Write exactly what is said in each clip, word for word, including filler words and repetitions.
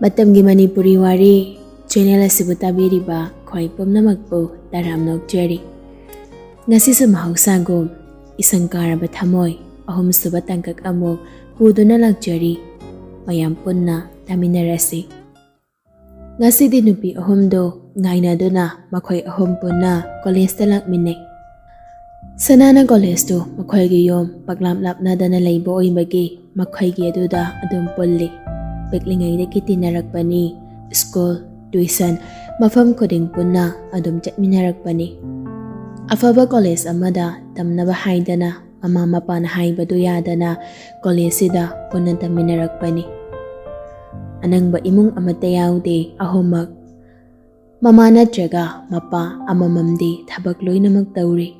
ꯃꯇꯝꯒꯤ ꯃꯅꯤꯄꯨꯔꯤ ꯋꯥꯔꯤ ꯆꯦꯅꯦꯜ ꯑꯁꯤꯕꯨ ꯇꯥꯕꯤꯔꯤꯕ ꯈ꯭ꯋꯥꯏ ꯄꯨꯝꯅꯃꯛꯄꯨ ꯇꯔꯥꯝꯅ ꯑꯣꯛꯆꯔꯤ꯫ ꯉꯁꯤꯁꯨ ꯃꯍꯧꯁꯥꯒꯨꯝ ꯏꯁꯪ ꯀꯥꯔꯕ ꯊꯃꯣꯏ ꯑꯍꯨꯝꯁꯨꯕ ꯇꯥꯡꯀꯛ ꯑꯃꯨꯛ ꯄꯨꯗꯨꯅ ꯂꯥꯛꯆꯔꯤ꯫ ꯃꯌꯥꯝ ꯄꯨꯟꯅ ꯇꯥꯃꯤꯟꯅꯔꯁꯤ꯫ ꯉꯁꯤꯗꯤ ꯅꯨꯄꯤ ꯑꯍꯨꯝꯗꯨ ꯉꯥꯏꯅꯗꯨꯅ ꯃꯈꯣꯏ ꯑꯍꯨꯝ ꯄꯨꯟꯅ ꯀꯣꯂꯦꯖꯇ ꯂꯥꯛꯃꯤꯟꯅꯩ꯫ ꯁꯅꯥꯅ ꯀꯣꯂꯦꯖꯇꯨ ꯃꯈꯣꯏꯒꯤ ꯌꯨꯝ ꯄꯥꯛꯂꯥꯞ ꯂꯥꯞꯅꯗꯅ ꯂꯩꯕ ꯑꯣꯏꯕꯒꯤ ꯃꯈꯣꯏꯒꯤ ꯑꯗꯨꯗ ꯑꯗꯨꯝ ꯄꯨꯜꯂꯤ꯫ ꯄꯤꯛꯂꯤꯉꯩꯗꯒꯤ ꯇꯤꯟꯅꯔꯛꯄꯅꯤ꯫ ꯁ꯭ꯀꯨꯜ, ꯇ꯭ꯌꯨꯁꯟ, ꯃꯐꯝ ꯈꯨꯗꯤꯡ ꯄꯨꯟꯅ ꯑꯗꯨꯝ ꯆꯠꯃꯤꯟꯅꯔꯛꯄꯅꯤ꯫ ꯑꯐꯕ ꯀꯣꯂꯦꯖ ꯑꯃꯗ ꯇꯝꯅꯕ ꯍꯥꯏꯗꯅ ꯃꯃꯥ ꯃꯄꯥꯅ ꯍꯥꯏꯕꯗꯨ ꯌꯥꯗꯅ ꯀꯣꯂꯦꯖꯁꯤꯗ ꯄꯨꯟꯅ ꯇꯝꯃꯤꯟꯅꯔꯛꯄꯅꯤ꯫ ꯑꯅꯪꯕ ꯏꯃꯨꯡ ꯑꯃꯠꯇ ꯌꯥꯎꯗꯦ ꯑꯍꯨꯝꯃꯛ꯫ ꯃꯃꯥ ꯅꯠꯇ꯭ꯔꯒ ꯃꯄꯥ ꯑꯃꯃꯝꯗꯤ ꯊꯕꯛ ꯂꯣꯏꯅꯃꯛ ꯇꯧꯔꯤ꯫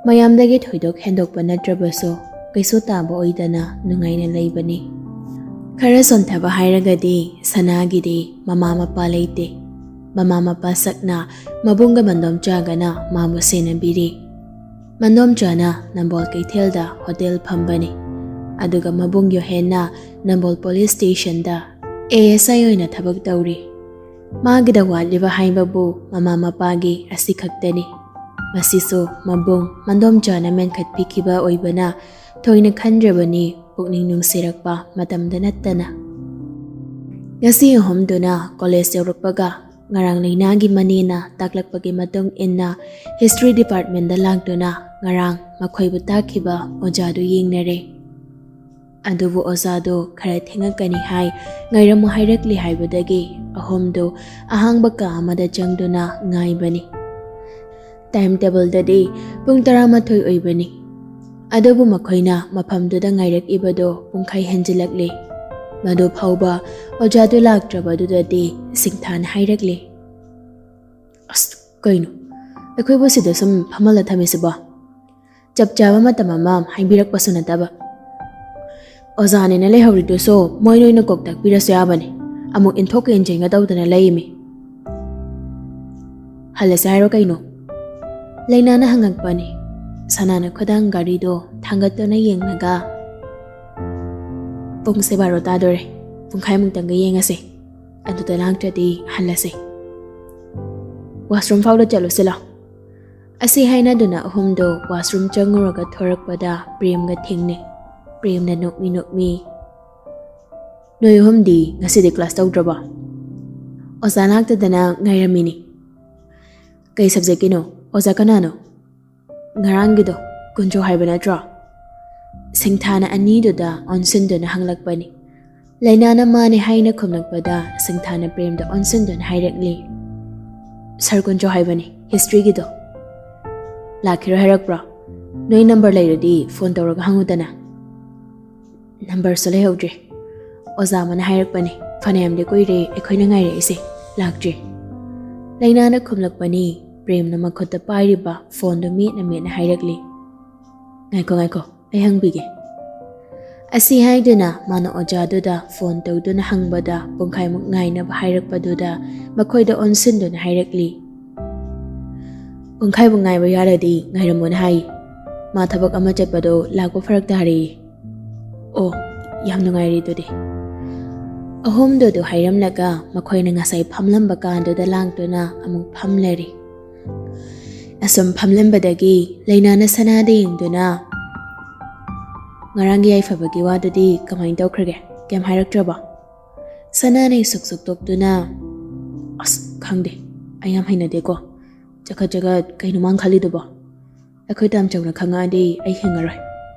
ꯃꯌꯥꯝꯗꯒꯤ ꯊꯣꯏꯗꯣꯛ ꯍꯦꯟꯗꯣꯛꯄ ꯅꯠꯇ꯭ꯔꯕꯁꯨ ꯀꯩꯁꯨ ꯇꯥꯕ ꯑꯣꯏꯗꯅ ꯅꯨꯡꯉꯥꯏꯅ ꯂꯩꯕꯅꯤ꯫ ꯈꯔ ꯁꯣꯟꯊꯕ ꯍꯥꯏꯔꯒꯗꯤ ꯁꯅꯥꯒꯤꯗꯤ ꯃꯃꯥ ꯃꯄꯥ ꯂꯩꯇꯦ꯫ ꯃꯃꯥ ꯃꯄꯥ ꯁꯛꯅ ꯃꯕꯨꯡꯒ ꯃꯟꯗꯣꯝꯆꯥꯒꯅ ꯃꯥꯕꯨ ꯁꯦꯟꯅꯕꯤꯔꯤ꯫ ꯃꯟꯗꯣꯝꯆꯥꯅ ꯅꯝꯕꯣꯜ ꯀꯩꯊꯦꯜꯗ ꯍꯣꯇꯦꯜ ꯐꯝꯕꯅꯤ꯫ ꯑꯗꯨꯒ ꯃꯕꯨꯡ ꯌꯣꯍꯦꯟꯅ ꯅꯝꯕꯣꯜ ꯄꯨꯂꯤꯁ ꯁ꯭ꯇꯦꯁꯟꯗ ꯑꯦ ꯑꯦꯁ ꯑꯥꯏ ꯑꯣꯏꯅ ꯊꯕꯛ ꯇꯧꯔꯤ꯫ ꯃꯥꯒꯤꯗ ꯋꯥꯠꯂꯤꯕ ꯍꯥꯏꯕꯕꯨ ꯃꯃꯥ ꯃꯄꯥꯒꯤ ꯑꯁꯤ ꯈꯛꯇꯅꯤ꯫ ꯃꯁꯤꯁꯨ ꯃꯕꯨꯡ ꯃꯟꯗꯣꯝꯆꯥꯅ ꯃꯦꯟꯈꯠꯄꯤꯈꯤꯕ ꯑꯣꯏꯕꯅ ꯊꯣꯏꯅ ꯈꯟꯗ꯭ꯔꯕꯅꯤ ꯄꯨꯛꯅꯤꯡ ꯅꯨꯡꯁꯤꯔꯛꯄ ꯃꯇꯝꯗ ꯅꯠꯇꯅ꯫ ꯉꯁꯤ ꯑꯍꯨꯝꯗꯨꯅ ꯀꯣꯂꯦꯖ ꯌꯧꯔꯛꯄꯒ ꯉꯔꯥꯡ ꯂꯩꯅꯥꯒꯤ ꯃꯅꯦꯅ ꯇꯥꯛꯂꯛꯄꯒꯤ ꯃꯇꯨꯡ ꯏꯟꯅ ꯍꯤꯁꯇ꯭ꯔꯤ ꯗꯤꯄꯥꯔꯠꯃꯦꯟꯗ ꯂꯥꯛꯇꯨꯅ ꯉꯔꯥꯡ ꯃꯈꯣꯏꯕꯨ ꯇꯥꯛꯈꯤꯕ ꯑꯣꯖꯥꯗꯨ ꯌꯦꯡꯅꯔꯦ꯫ ꯑꯗꯨꯕꯨ ꯑꯣꯖꯥꯗꯨ ꯈꯔ ꯊꯦꯡꯉꯛꯀꯅꯤ ꯍꯥꯏ, ꯉꯥꯏꯔꯝꯃꯨ ꯍꯥꯏꯔꯛꯂꯤ ꯍꯥꯏꯕꯗꯒꯤ ꯑꯍꯨꯝꯗꯨ ꯑꯍꯥꯡꯕ ꯀꯥ ꯑꯃꯗ ꯆꯪꯗꯨꯅ ꯉꯥꯏꯕꯅꯤ꯫ ꯇꯥꯏꯝ ꯇꯦꯕꯜꯗꯗꯤ ꯄꯨꯡ ꯇꯔꯥꯃꯥꯊꯣꯏ ꯑꯣꯏꯕꯅꯤ꯫ ꯑꯗꯨꯕꯨ ꯃꯈꯣꯏꯅ ꯃꯐꯝꯗꯨꯗ ꯉꯥꯏꯔꯛꯏꯕꯗꯨ ꯄꯨꯡꯈꯥꯏ ꯍꯦꯟꯖꯤꯜꯂꯛꯂꯤ꯫ ꯃꯗꯨ ꯐꯥꯎꯕ ꯑꯣꯖꯥꯗꯨ ꯂꯥꯛꯇ꯭ꯔꯕꯗꯨꯗꯗꯤ ꯁꯤꯡꯊꯥꯅ ꯍꯥꯏꯔꯛꯂꯤ, "ꯑꯁ, ꯀꯩꯅꯣ? ꯑꯩꯈꯣꯏꯕꯨ ꯁꯤꯗ ꯁꯨꯝ ꯐꯝꯍꯜꯂ ꯊꯝꯃꯤꯁꯤꯕꯣ? ꯆꯞ ꯆꯥꯕ ꯃꯇꯝ ꯑꯃ ꯍꯥꯏꯕꯤꯔꯛꯄꯁꯨ ꯅꯠꯇꯕ꯫ ꯑꯣꯖꯥꯅꯦꯅ ꯂꯩꯍꯧꯔꯤꯗꯨꯁꯨ ꯃꯣꯏ ꯅꯣꯏꯅ ꯀꯣꯛ ꯇꯥꯛꯄꯤꯔꯁꯨ ꯌꯥꯕꯅꯤ꯫ ꯑꯃꯨꯛ ꯏꯟꯊꯣꯛꯀ ꯏꯟꯁꯤꯟꯒ ꯇꯧꯗꯅ ꯂꯩꯃꯤ꯫ ꯍꯜꯂꯁꯦ ꯍꯥꯏꯔꯣ ꯀꯩꯅꯣ?" ꯂꯩꯅꯥꯅ ꯍꯪꯉꯛꯄꯅꯤ꯫ ꯁꯅꯥꯅ ꯈꯨꯗꯥꯡ ꯒꯥꯔꯤꯗꯣ ꯊꯥꯡꯒꯠꯇꯨꯅ ꯌꯦꯡꯂꯒ, "ꯄꯨꯡꯁꯦ ꯕꯥꯔꯣ ꯇꯥꯗꯣꯔꯦ꯫ ꯄꯨꯡꯈꯥꯏꯃꯨꯛꯇꯪꯒ ꯌꯦꯡꯉꯁꯦ꯫ ꯑꯗꯨꯗ ꯂꯥꯡꯗ꯭ꯔꯗꯤ ꯍꯜꯂꯁꯦ꯫ ꯋꯥꯁꯔꯨꯝ ꯐꯥꯎꯗ ꯆꯠꯂꯨꯁꯤꯂꯣ꯫ ꯑꯁꯤ ꯍꯥꯏꯅꯗꯨꯅ ꯑꯍꯨꯝꯗꯣ ꯋꯥꯁꯔꯨꯝ ꯆꯪꯉꯨꯔꯒ ꯊꯣꯔꯛꯄꯗ ꯄ꯭ꯔꯦꯝꯒ ꯊꯦꯡꯅꯩ꯫ ꯄ꯭ꯔꯦꯝꯅ ꯅꯣꯛꯃꯤ ꯅꯣꯛꯃꯤ, "ꯅꯣꯏ ꯑꯍꯨꯝꯗꯤ ꯉꯁꯤꯗꯤ ꯀ꯭ꯂꯥꯁ ꯇꯧꯗ꯭ꯔꯕꯣ?" "ꯑꯣꯖꯥ ꯂꯥꯛꯇꯗꯅ ꯉꯥꯏꯔꯝꯃꯤꯅꯤ꯫" "ꯀꯩ ꯁꯕꯖꯦꯛꯀꯤꯅꯣ? ꯑꯣꯖꯥ ꯀꯅꯥꯅꯣ?" "ꯉꯔꯥꯡꯒꯤꯗꯣ, ꯀꯨꯟꯖꯣ ꯍꯥꯏꯕ ꯅꯠꯇ꯭ꯔꯣ?" ꯁꯤꯡꯊꯥꯅ ꯑꯅꯤꯗꯨꯗ ꯑꯣꯟꯁꯤꯟꯗꯨꯅ ꯍꯪꯂꯛꯄꯅꯤ꯫ ꯂꯩꯅꯥꯅ ꯃꯥꯅꯦ ꯍꯥꯏꯅ ꯈꯨꯝꯂꯛꯄꯗ ꯁꯤꯡꯊꯥꯅ ꯄ꯭ꯔꯦꯝꯗ ꯑꯣꯟꯁꯤꯟꯗꯨꯅ ꯍꯥꯏꯔꯛꯂꯤ, "ꯁꯥꯔ ꯀꯨꯟꯖꯣ ꯍꯥꯏꯕꯅꯤ, ꯍꯤꯁꯇ꯭ꯔꯤꯒꯤꯗꯣ꯫ ꯂꯥꯛꯈꯤꯔꯣꯏ ꯍꯥꯏꯔꯛꯄ꯭ꯔꯣ? ꯅꯣꯏ ꯅꯝꯕꯔ ꯂꯩꯔꯗꯤ ꯐꯣꯟ ꯇꯧꯔꯒ ꯍꯪꯉꯨꯗꯅ꯫" "ꯅꯝꯕꯔꯁꯨ ꯂꯩꯍꯧꯗ꯭ꯔꯦ꯫ ꯑꯣꯖꯥ ꯑꯃꯅ ꯍꯥꯏꯔꯛꯄꯅꯤ, ꯐꯅꯌꯥꯝꯗꯤ ꯀꯨꯏꯔꯦ ꯑꯩꯈꯣꯏꯅ ꯉꯥꯏꯔꯛꯏꯁꯦ, ꯂꯥꯛꯇ꯭ꯔꯤ꯫" ꯂꯩꯅꯥꯅ ꯈꯨꯝꯂꯛꯄꯅꯤ꯫ ꯄ꯭ꯔꯦꯝꯅ ꯃꯈꯨꯠꯇ ꯄꯥꯏꯔꯤꯕ ꯐꯣꯟꯗꯨ ꯃꯦꯠꯅ ꯃꯦꯠꯅ ꯍꯥꯏꯔꯛꯂꯤ, "ꯉꯥꯏꯈꯣ, ꯉꯥꯏꯈꯣ, ꯑꯩ ꯍꯪꯕꯤꯒꯦ꯫" ꯑꯁꯤ ꯍꯥꯏꯗꯨꯅ ꯃꯥꯅ ꯑꯣꯖꯥꯗꯨꯗ ꯐꯣꯟ ꯇꯧꯗꯨꯅ ꯍꯪꯕꯗ ꯄꯨꯡꯈꯥꯏꯃꯨꯛ ꯉꯥꯏꯅꯕ ꯍꯥꯏꯔꯛꯄꯗꯨꯗ ꯃꯈꯣꯏꯗ ꯑꯣꯟꯁꯤꯟꯗꯨꯅ ꯍꯥꯏꯔꯛꯂꯤ, "ꯄꯨꯡꯈꯥꯏꯃꯨꯛ ꯉꯥꯏꯕ ꯌꯥꯔꯗꯤ ꯉꯥꯏꯔꯝꯃꯣꯅ ꯍꯥꯏ꯫ ꯃꯥ ꯊꯕꯛ ꯑꯃ ꯆꯠꯄꯗꯣ ꯂꯥꯛꯄ ꯐꯔꯛ ꯇꯥꯔꯦꯌꯦ꯫" "ꯑꯣ, ꯌꯥꯝ ꯅꯨꯡꯉꯥꯏꯔꯦ ꯑꯗꯨꯗꯤ꯫" ꯑꯍꯨꯝꯗꯨꯗꯨ ꯍꯥꯏꯔꯝꯂꯒ ꯃꯈꯣꯏꯅ ꯉꯁꯥꯏ ꯐꯝꯂꯝꯕ ꯀꯥꯟꯗꯨꯗ ꯂꯥꯡꯗꯨꯅ ꯑꯃꯨꯛ ꯐꯝꯂꯔꯤ꯫ ꯑꯁꯨꯝ ꯐꯝꯂꯝꯕꯗꯒꯤ ꯂꯩꯅꯥꯅ ꯁꯅꯥꯗ ꯌꯦꯡꯗꯨꯅ, "ꯉꯔꯥꯡꯒꯤ ꯌꯥꯏꯐꯕꯒꯤ ꯋꯥꯗꯨꯗꯤ ꯀꯃꯥꯏꯅ ꯇꯧꯈ꯭ꯔꯒꯦ? ꯀꯩꯝ ꯍꯥꯏꯔꯛꯇ꯭ꯔꯕꯣ?" ꯁꯅꯥꯅ ꯏꯁꯨꯛ ꯁꯨꯛꯇꯣꯛꯇꯨꯅ, "ꯑꯁ, ꯈꯪꯗꯦ, ꯑꯩ ꯌꯥꯝ ꯍꯩꯅꯗꯦꯀꯣ꯫ ꯆꯈꯠ ꯆꯈꯠ ꯀꯩꯅꯣ ꯃꯥꯡ ꯈꯜꯂꯤꯗꯨꯕꯣ? ꯑꯩꯈꯣꯏ ꯇꯥꯝꯆꯧꯅ ꯈꯪꯉꯛꯑꯗꯤ ꯑꯩ ꯍꯤꯡꯉꯔꯣꯏ꯫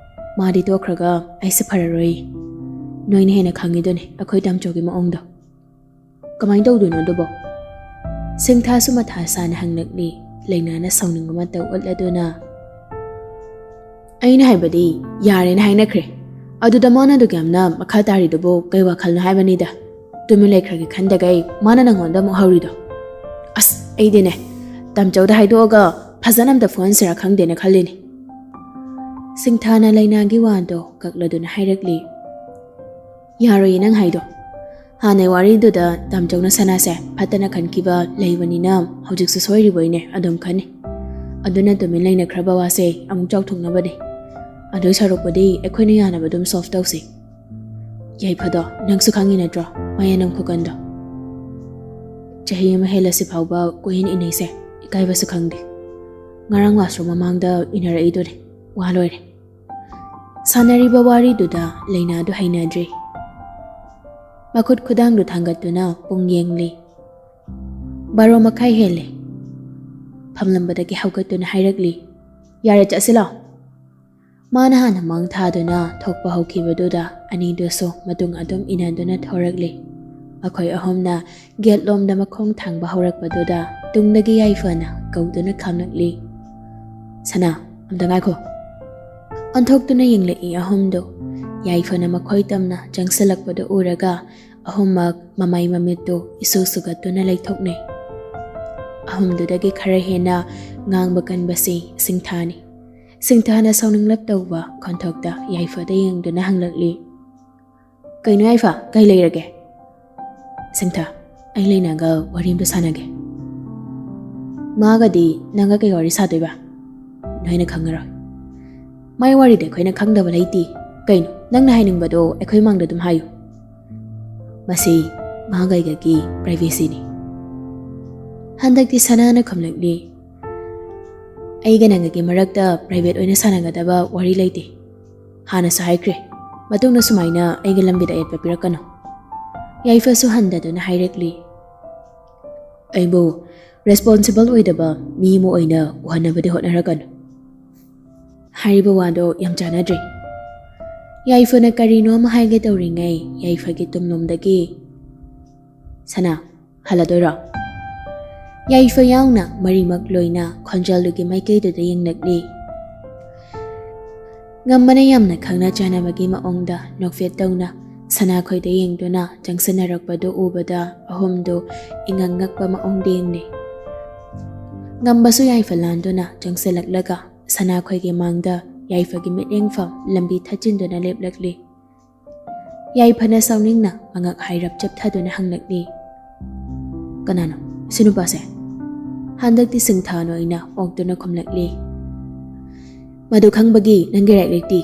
ꯃꯥꯗꯤ ꯇꯣꯛꯈ꯭ꯔꯒ ꯑꯩꯁꯦ ꯐꯔꯔꯣꯏ꯫ ꯅꯣꯏꯅ ꯍꯦꯟꯅ ꯈꯪꯉꯤꯗꯨꯅꯤ ꯑꯩꯈꯣꯏ ꯇꯥꯝꯆꯧꯒꯤ ꯃꯑꯣꯡꯗꯣ꯫ ꯀꯃꯥꯏꯅ ꯇꯧꯗꯣꯏꯅꯣ ꯑꯗꯨꯕꯣ?" ꯁꯤꯡꯊꯥꯁꯨ ꯃꯊꯥ ꯁꯥꯅ ꯍꯪꯂꯛꯂꯤ꯫ ꯂꯩꯅꯥꯅ ꯁꯥꯎꯅꯤꯡꯕ ꯃꯇꯧ ꯎꯠꯂꯗꯨꯅ, "ꯑꯩꯅ ꯍꯥꯏꯕꯗꯤ ꯌꯥꯔꯦꯅ ꯍꯥꯏꯅꯈ꯭ꯔꯦ꯫ ꯑꯗꯨꯗ ꯃꯥꯅ ꯑꯗꯨꯛ ꯌꯥꯝꯅ ꯃꯈꯥ ꯇꯥꯔꯤꯗꯨꯕꯨ ꯀꯩ ꯋꯥꯈꯜꯅꯣ ꯍꯥꯏꯕꯅꯤꯗ꯫ ꯇꯨꯃꯤꯟ ꯂꯩꯈ꯭ꯔꯒꯦ ꯈꯟꯗꯒꯩ ꯃꯥꯅ ꯅꯪꯉꯣꯟꯗ ꯑꯃꯨꯛ ꯍꯧꯔꯤꯗꯣ꯫ ꯑꯁ, ꯑꯩꯗꯤꯅꯦ, ꯇꯥꯝꯆꯧꯗ ꯍꯥꯏꯗꯣꯛꯑꯒ ꯐꯖꯅ ꯑꯝꯇ ꯐꯨꯍꯟꯁꯤꯔꯥ ꯈꯪꯗꯦꯅ ꯈꯜꯂꯤꯅꯤ꯫" ꯁꯤꯡꯊꯥꯅ ꯂꯩꯅꯥꯒꯤ ꯋꯥꯗꯣ ꯀꯛꯂꯗꯨꯅ ꯍꯥꯏꯔꯛꯂꯤ, "ꯌꯥꯔꯣꯏꯌꯦ ꯅꯪ ꯍꯥꯏꯗꯣ꯫ ꯍꯥꯟꯅꯩ ꯋꯥꯔꯤꯗꯨꯗ ꯇꯥꯝꯆꯧꯅ ꯁꯅꯥꯁꯦ ꯐꯠꯇꯅ ꯈꯟꯈꯤꯕ ꯂꯩꯕꯅꯤꯅ ꯍꯧꯖꯤꯛꯁꯨ ꯁꯣꯏꯔꯤꯕꯣꯏꯅꯦ ꯑꯗꯨꯝ ꯈꯟꯅꯤ꯫ ꯑꯗꯨꯅ ꯇꯨꯃꯤꯟ ꯂꯩꯅꯈ꯭ꯔꯕ ꯋꯥꯁꯦ ꯑꯃꯨꯛ ꯆꯥꯎꯊꯣꯛꯅꯕꯅꯦ꯫ ꯑꯗꯨꯏ ꯁꯔꯨꯛꯄꯨꯗꯤ ꯑꯩꯈꯣꯏꯅ ꯌꯥꯅꯕ ꯑꯗꯨꯝ ꯁꯣꯜꯐ ꯇꯧꯁꯤ꯫" ꯌꯥꯏꯐꯗꯣ ꯅꯪꯁꯨ ꯈꯪꯉꯤ ꯅꯠꯇ꯭ꯔꯣ? ꯃꯌꯥꯅꯝ ꯈꯨꯀꯟꯗꯣ꯫ ꯆꯍꯤ ꯑꯃ ꯍꯦꯜꯂꯁꯤ ꯐꯥꯎꯕ ꯀꯣꯏꯍꯟ ꯏꯟꯅꯩꯁꯦ, ꯏꯀꯥꯏꯕꯁꯨ ꯈꯪꯗꯦ꯫ ꯉꯔꯥꯡ ꯋꯥꯁꯔꯨꯝ ꯃꯃꯥꯡꯗ ꯏꯟꯅꯔꯛꯏꯗꯨꯅꯦ꯫ ꯋꯥ ꯂꯣꯏꯔꯦ꯫ ꯁꯥꯟꯅꯔꯤꯕ ꯋꯥꯔꯤꯗꯨꯗ ꯂꯩꯅꯥꯗꯨ ꯍꯩꯅꯗ꯭ꯔꯤ꯫ ꯃꯈꯨꯠ ꯈꯨꯗꯥꯡꯗꯨ ꯊꯥꯡꯒꯠꯇꯨꯅ ꯄꯨꯡ ꯌꯦꯡꯂꯤ꯫ ꯕꯥꯔꯣ ꯃꯈꯥꯏ ꯍꯦꯜꯂꯦ꯫ ꯐꯝꯂꯝꯕꯗꯒꯤ ꯍꯧꯒꯠꯇꯨꯅ ꯍꯥꯏꯔꯛꯂꯤ, "ꯌꯥꯔꯦ, ꯆꯠꯁꯤ ꯂꯥꯎ"꯫ ꯃꯥꯅ ꯍꯥꯟꯅ ꯃꯥꯡ ꯊꯥꯗꯨꯅ ꯊꯣꯛꯄ ꯍꯧꯈꯤꯕꯗꯨꯗ ꯑꯅꯤꯗꯨꯁꯨ ꯃꯇꯨꯡ ꯑꯗꯨꯝ ꯏꯟꯅꯗꯨꯅ ꯊꯣꯔꯛꯂꯤ꯫ ꯃꯈꯣꯏ ꯑꯍꯨꯝꯅ ꯒꯦꯠ ꯂꯣꯝꯗ ꯃꯈꯣꯡ ꯊꯥꯡꯕ ꯍꯧꯔꯛꯄꯗꯨꯗ ꯇꯨꯡꯗꯒꯤ ꯌꯥꯏꯐꯅ ꯀꯧꯗꯨꯅ ꯈꯥꯝꯂꯛꯂꯤ꯫ "ꯁꯅꯥ, ꯑꯝꯇ ꯉꯥꯏꯈꯣ"꯫ ꯑꯣꯟꯊꯣꯛꯇꯨꯅ ꯌꯦꯡꯂꯛꯏ ꯑꯍꯨꯝꯗꯨ꯫ ꯌꯥꯏꯐꯅ ꯃꯈꯣꯏ ꯇꯝꯅ ꯆꯪꯁꯤꯜꯂꯛꯄꯗꯨ ꯎꯔꯒ ꯑꯍꯨꯝꯃꯛ ꯃꯃꯥꯏ ꯃꯃꯤꯠꯇꯨ ꯏꯁꯨ ꯁꯨꯒꯠꯇꯨꯅ ꯂꯩꯊꯣꯛꯅꯩ꯫ ꯑꯍꯨꯝꯗꯨꯗꯒꯤ ꯈꯔ ꯍꯦꯟꯅ ꯉꯥꯡꯕ ꯀꯟꯕꯁꯤ ꯁꯤꯡꯊꯥꯅꯤ꯫ ꯁꯤꯡꯊꯥꯅ ꯁꯥꯎꯅꯤꯡꯂꯞ ꯇꯧꯕ ꯈꯣꯟꯊꯣꯛꯇ ꯌꯥꯏꯐꯗ ꯌꯦꯡꯗꯨꯅ ꯍꯪꯂꯛꯂꯤ, "ꯀꯩꯅꯣ ꯌꯥꯏꯐ, ꯀꯩ ꯂꯩꯔꯒꯦ?" "ꯁꯤꯡꯊꯥ, ꯑꯩ ꯂꯩꯅꯥꯒ ꯋꯥꯔꯤ ꯑꯝꯇ ꯁꯥꯟꯅꯒꯦ"꯫ "ꯃꯥꯒꯗꯤ ꯅꯪꯒ ꯀꯩ ꯋꯥꯔꯤ ꯁꯥꯗꯣꯏꯕ? ꯅꯣꯏꯅ ꯈꯪꯉꯔꯣꯏ"꯫ "ꯃꯥꯏ ꯋꯥꯔꯤꯗꯤ ꯑꯩꯈꯣꯏꯅ ꯈꯪꯗꯕ ꯂꯩꯇꯦ꯫ ꯀꯩꯅꯣ, ꯅꯪꯅ ꯍꯥꯏꯅꯤꯡꯕꯗꯣ ꯑꯩꯈꯣꯏ ꯃꯥꯡꯗ ꯑꯗꯨꯝ ꯍꯥꯏꯌꯨ"꯫ "ꯃꯁꯤ ꯃꯥꯒ ꯑꯩꯒꯒꯤ privacyꯅꯤ"꯫ ꯍꯟꯗꯛꯇꯤ ꯁꯅꯥꯅ ꯈꯨꯝꯂꯛꯂꯤ, "ꯑꯩꯒ ꯅꯪꯒꯒꯤ ꯃꯔꯛꯇ private ꯑꯣꯏꯅ ꯁꯥꯟꯅꯒꯗꯕ ꯋꯥꯔꯤ ꯂꯩꯇꯦ꯫ ꯍꯥꯟꯅꯁꯨ ꯍꯥꯏꯈ꯭ꯔꯦ, ꯃꯇꯨꯡꯗ ꯁꯨꯃꯥꯏꯅ ꯑꯩꯒꯤ ꯂꯝꯕꯤꯗ ꯑꯌꯦꯠꯄ ꯄꯤꯔꯛꯀꯅꯨ"꯫ ꯌꯥꯏꯐꯁꯨ ꯍꯟꯊꯗꯨꯅ ꯍꯥꯏꯔꯛꯂꯤ, "ꯑꯩꯕꯨ responsible ꯑꯣꯏꯗꯕ ꯃꯤ ꯑꯃ ꯑꯣꯏꯅ ꯎꯍꯟꯅꯕꯗꯤ ꯍꯣꯠꯅꯔꯛꯀꯅꯨ"꯫ ꯍꯥꯏꯔꯤꯕ ꯋꯥꯗꯣ ꯌꯥꯝ ꯆꯥꯟꯅꯗ꯭ꯔꯦ꯫ ꯌꯥꯏꯐꯅ ꯀꯔꯤꯅꯣ ꯑꯃ ꯍꯥꯏꯒꯦ ꯇꯧꯔꯤꯉꯩ ꯌꯥꯏꯐꯒꯤ ꯇꯨꯡꯂꯣꯝꯗꯒꯤ, "ꯁꯅꯥ, ꯍꯜꯂꯗꯣꯏꯔꯣ?" ꯌꯥꯏꯐ ꯌꯥꯎꯅ ꯃꯔꯤꯃꯛ ꯂꯣꯏꯅ ꯈꯣꯟꯖꯦꯜꯗꯨꯒꯤ ꯃꯥꯏꯀꯩꯗꯨꯗ ꯌꯦꯡꯂꯛꯂꯤ꯫ ꯉꯝꯕꯅ ꯌꯥꯝꯅ ꯈꯪꯅ ꯆꯥꯟꯅꯕꯒꯤ ꯃꯑꯣꯡꯗ ꯅꯣꯛꯐꯦꯠ ꯇꯧꯅ ꯁꯅꯥꯈꯣꯏꯗ ꯌꯦꯡꯗꯨꯅ ꯆꯪꯁꯤꯟꯅꯔꯛꯄꯗꯨ ꯎꯕꯗ ꯑꯍꯨꯝꯗꯨ ꯏꯉꯛ ꯉꯛꯄ ꯃꯑꯣꯡꯗ ꯌꯦꯡꯂꯤ꯫ ꯉꯝꯕꯁꯨ ꯌꯥꯏꯐ ꯂꯥꯟꯗꯨꯅ ꯆꯪꯁꯤꯜꯂꯛꯂꯒ ꯁꯅꯥꯈꯣꯏꯒꯤ ꯃꯥꯡꯗ ꯌꯥꯏꯐꯒꯤ ꯃꯤꯠꯌꯦꯡꯐꯝ ꯂꯝꯕꯤ ꯊꯠꯆꯤꯟꯗꯨꯅ ꯂꯦꯞꯂꯛꯂꯤ꯫ ꯌꯥꯏꯐꯅ ꯁꯥꯎꯅꯤꯡꯅ ꯃꯉꯛ ꯍꯥꯏꯔꯞ ꯆꯞꯊꯗꯨꯅ ꯍꯪꯂꯛꯂꯤ, "ꯀꯅꯥꯅꯣ? ꯁꯤ ꯅꯨꯄꯥꯁꯦ?" ꯍꯟꯗꯛꯇꯤ ꯁꯤꯡꯊꯥꯅ ꯑꯣꯏꯅ ꯑꯣꯛꯇꯨꯅ ꯈꯨꯝꯂꯛꯂꯤ, "ꯃꯗꯨ ꯈꯪꯕꯒꯤ ꯅꯪꯒꯤ right ꯂꯩꯇꯦ꯫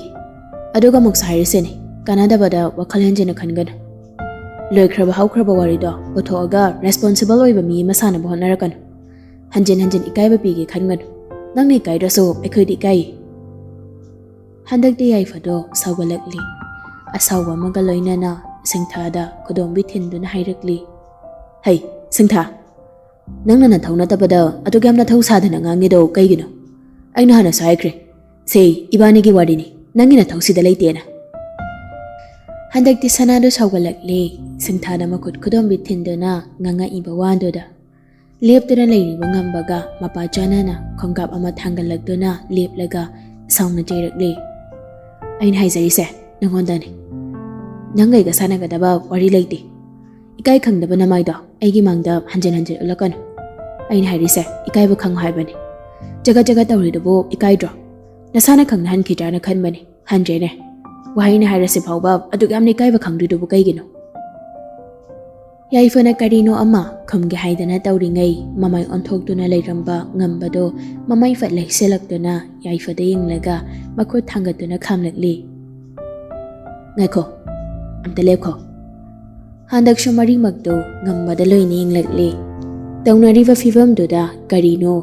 ꯑꯗꯨꯒ ꯑꯃꯨꯛꯁꯨ ꯍꯥꯏꯔꯤꯁꯤꯅꯤ, ꯀꯥꯟꯅꯗꯕꯗ ꯋꯥꯈꯜ ꯍꯦꯟꯖꯤꯟꯅ ꯈꯟꯒꯅꯨ꯫ ꯂꯣꯏꯈ꯭ꯔꯕ ꯍꯧꯈ꯭ꯔꯕ ꯋꯥꯔꯤꯗꯣ ꯄꯨꯊꯣꯛꯑꯒ ꯔꯦꯁꯄꯣꯟꯁꯤꯕꯜ ꯑꯣꯏꯕ ꯃꯤ ꯑꯃ ꯁꯥꯅꯕ ꯍꯣꯠꯅꯔꯛꯀꯅꯨ꯫ ꯍꯟꯖꯤꯟ ꯍꯟꯖꯤꯟ ꯏꯀꯥꯏꯕ ꯄꯤꯒꯦ ꯈꯟꯒꯅꯨ꯫ ꯅꯪꯅ ꯏꯀꯥꯏꯗ꯭ꯔꯁꯨ ꯑꯩꯈꯣꯏꯗꯤ ꯏꯀꯥꯏꯌꯦ꯫ ꯍꯟꯗꯛꯇꯤ ꯌꯥꯏꯐꯗꯣ ꯁꯥꯎꯒꯠꯂꯛꯂꯤ꯫ ꯑꯁꯥꯎꯕ ꯑꯃꯒ ꯂꯣꯏꯅꯅ ꯁꯤꯡꯊꯥꯗ ꯈꯨꯗꯣꯝꯕꯤ ꯊꯤꯟꯗꯨꯅ ꯍꯥꯏꯔꯛꯂꯤ, "ꯍꯩ, ꯁꯤꯡꯊꯥ, ꯅꯪꯅ ꯅꯊꯧ ꯅꯠꯇꯕꯗ ꯑꯗꯨꯛ ꯌꯥꯝꯅ ꯊꯧ ꯁꯥꯗꯅ ꯉꯥꯡꯉꯤꯗꯣ ꯀꯩꯒꯤꯅꯣ? ꯑꯩꯅ ꯍꯥꯟꯅꯁꯨ ꯍꯥꯏꯈ꯭ꯔꯦ, ꯁꯦ, ꯏꯕꯥꯅꯤꯒꯤ ꯋꯥꯔꯤꯅꯤ, ꯅꯪꯒꯤ ꯅꯊꯧꯁꯤꯗ ꯂꯩꯇꯦꯅ"꯫ ꯍꯟꯗꯛꯇꯤ ꯁꯅꯥꯗꯣ ꯁꯥꯎꯒꯠꯂꯛꯂꯦ꯫ ꯁꯤꯡꯊꯥꯗ ꯃꯈꯨꯠ ꯈꯨꯗꯣꯝꯕꯤ ꯊꯤꯟꯗꯨꯅ ꯉꯥꯡꯉꯛꯏꯕ ꯋꯥꯗꯨꯗ ꯂꯦꯞꯇꯨꯅ ꯂꯩꯔꯤꯕ ꯉꯝꯕꯒ ꯃꯄꯥ ꯆꯥꯟꯅꯅ ꯈꯣꯡꯀꯥꯞ ꯑꯃ ꯊꯥꯡꯒꯠꯂꯛꯇꯨꯅ ꯂꯦꯞꯂꯒ ꯁꯥꯎꯅ ꯆꯩꯔꯛꯂꯦ꯫ "ꯑꯩꯅ ꯍꯥꯏꯖꯔꯤꯁꯦ ꯅꯉꯣꯟꯗꯅꯤ꯫ ꯅꯪ ꯑꯩꯒ ꯁꯥꯟꯅꯒꯗꯕ ꯋꯥꯔꯤ ꯂꯩꯇꯦ꯫ ꯏꯀꯥꯏ ꯈꯪꯗꯕ ꯅꯃꯥꯏꯗꯣ ꯑꯩꯒꯤ ꯃꯥꯡꯗ ꯍꯟꯖꯤꯟ ꯍꯟꯖꯤꯟ ꯎꯠꯂꯛꯀꯅꯨ꯫ ꯑꯩꯅ ꯍꯥꯏꯔꯤꯁꯦ ꯏꯀꯥꯏꯕ ꯈꯪꯉꯨ ꯍꯥꯏꯕꯅꯤ꯫ ꯆꯒꯠ ꯆꯒꯠ ꯇꯧꯔꯤꯗꯨꯕꯨ ꯏꯀꯥꯏꯗ꯭ꯔꯣ? ꯅꯁꯥꯅ ꯈꯪꯅꯍꯟꯈꯤꯗ꯭ꯔꯥꯅ ꯈꯟꯕꯅꯤ꯫ ꯍꯟꯗ꯭ꯔꯦꯅꯦ꯫ ꯋꯥꯍꯩꯅ ꯍꯥꯏꯔꯁꯤ ꯐꯥꯎꯕ ꯑꯗꯨꯛ ꯌꯥꯝꯅ ꯏꯀꯥꯏꯕ ꯈꯪꯗ꯭ꯔꯤꯗꯨꯕꯨ ꯀꯩꯒꯤꯅꯣ?" ꯌꯥꯏꯐꯅ ꯀꯔꯤꯅꯣ ꯑꯃ ꯈꯨꯝꯒꯦ ꯍꯥꯏꯗꯅ ꯇꯧꯔꯤꯉꯩ ꯃꯃꯥꯏ ꯑꯣꯟꯊꯣꯛꯇꯨꯅ ꯂꯩꯔꯝꯕ ꯉꯝꯕꯗꯣ ꯃꯃꯥꯏ ꯐꯠ ꯂꯩꯁꯤꯜꯂꯛꯇꯨꯅ ꯌꯥꯏꯐꯗ ꯌꯦꯡꯂꯒ ꯃꯈꯨꯠ ꯊꯥꯡꯒꯠꯇꯨꯅ ꯈꯥꯝꯂꯛꯂꯤ꯫ "ꯉꯥꯏꯈꯣ, ꯑꯝꯇ ꯂꯦꯞꯈꯣ"꯫ ꯍꯟꯗꯛꯁꯨ ꯃꯔꯤꯃꯛꯇꯨ ꯉꯝꯕꯗ ꯂꯣꯏꯅ ꯌꯦꯡꯂꯛꯂꯤ꯫ ꯇꯧꯅꯔꯤꯕ ꯐꯤꯕꯝꯗꯨꯗ ꯀꯔꯤꯅꯣ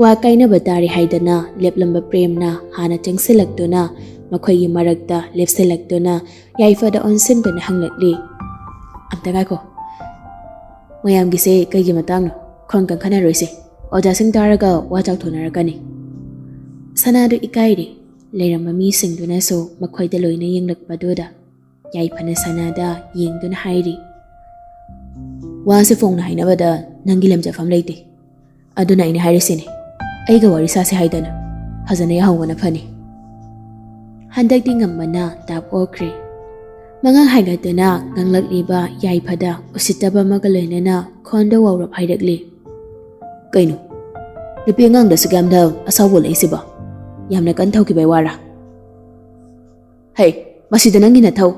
ꯋꯥ ꯀꯥꯏꯅꯕ ꯇꯥꯔꯦ ꯍꯥꯏꯗꯅ ꯂꯦꯞꯂꯝꯕ ꯄ꯭ꯔꯦꯝꯅ ꯍꯥꯟꯅ ꯆꯪꯁꯤꯜꯂꯛꯇꯨꯅ ꯃꯈꯣꯏꯒꯤ ꯃꯔꯛꯇ ꯂꯦꯞꯁꯤꯜꯂꯛꯇꯨꯅ ꯌꯥꯏꯐꯗ ꯑꯣꯟꯁꯤꯟꯗꯨꯅ ꯍꯪꯂꯛꯂꯤ, "ꯑꯝꯇ ꯉꯥꯏꯈꯣ꯫ ꯃꯌꯥꯝꯒꯤꯁꯦ ꯀꯩꯒꯤ ꯃꯇꯥꯡꯅꯣ? ꯈꯣꯟ ꯀꯟꯈꯠꯅꯔꯣꯏꯁꯦ꯫ ꯑꯣꯖꯥꯁꯤꯡ ꯇꯥꯔꯒ ꯋꯥ ꯆꯥꯎꯊꯣꯛꯅꯔꯛꯀꯅꯤ"꯫ ꯁꯅꯥꯗꯨ ꯏꯀꯥꯏꯔꯤ꯫ ꯂꯩꯔꯝꯕ ꯃꯤꯁꯤꯡꯗꯨꯅꯁꯨ ꯃꯈꯣꯏꯗ ꯂꯣꯏꯅ ꯌꯦꯡꯂꯛꯄꯗꯨꯗ ꯌꯥꯏꯐꯅ ꯁꯅꯥꯗ ꯌꯦꯡꯗꯨꯅ ꯍꯥꯏꯔꯤ, "ꯋꯥꯁꯦ ꯐꯣꯡꯅ ꯍꯥꯏꯅꯕꯗ ꯅꯪꯒꯤ ꯂꯝꯆꯠꯐꯝ ꯂꯩꯇꯦ꯫ ꯑꯗꯨꯅ ꯑꯩꯅ ꯍꯥꯏꯔꯤꯁꯤꯅꯤ, ꯑꯩꯒ ꯋꯥꯔꯤ ꯁꯥꯁꯦ ꯍꯥꯏꯗꯅ꯫ ꯐꯖꯅ ꯌꯥꯍꯧꯕꯅ ꯐꯅꯤ"꯫ ꯍꯟꯗꯛꯇꯤ ꯉꯝꯕꯅ ꯇꯥꯞ ꯑꯣꯛꯈ꯭ꯔꯦ꯫ ꯃꯉꯛ ꯍꯥꯏꯒꯠꯇꯨꯅ ꯉꯥꯡꯂꯛꯂꯤꯕ ꯌꯥꯏꯐꯗ ꯎꯁꯤꯠꯇꯕ ꯑꯃꯒ ꯂꯣꯏꯅꯅ ꯈꯣꯟꯗ ꯋꯥꯎꯔꯞ ꯍꯥꯏꯔꯛꯂꯤ, "ꯀꯩꯅꯣ? ꯅꯨꯄꯤ ꯑꯉꯥꯡꯗ ꯑꯁꯨꯛ ꯌꯥꯝꯅ ꯑꯁꯥꯎꯕ ꯂꯩꯁꯤꯕꯣ? ꯌꯥꯝꯅ ꯀꯟ ꯊꯧꯈꯤꯕꯩ ꯋꯥꯔꯥ? ꯍꯩ, ꯃꯁꯤꯗ ꯅꯪꯒꯤ ꯅꯊꯧ꯫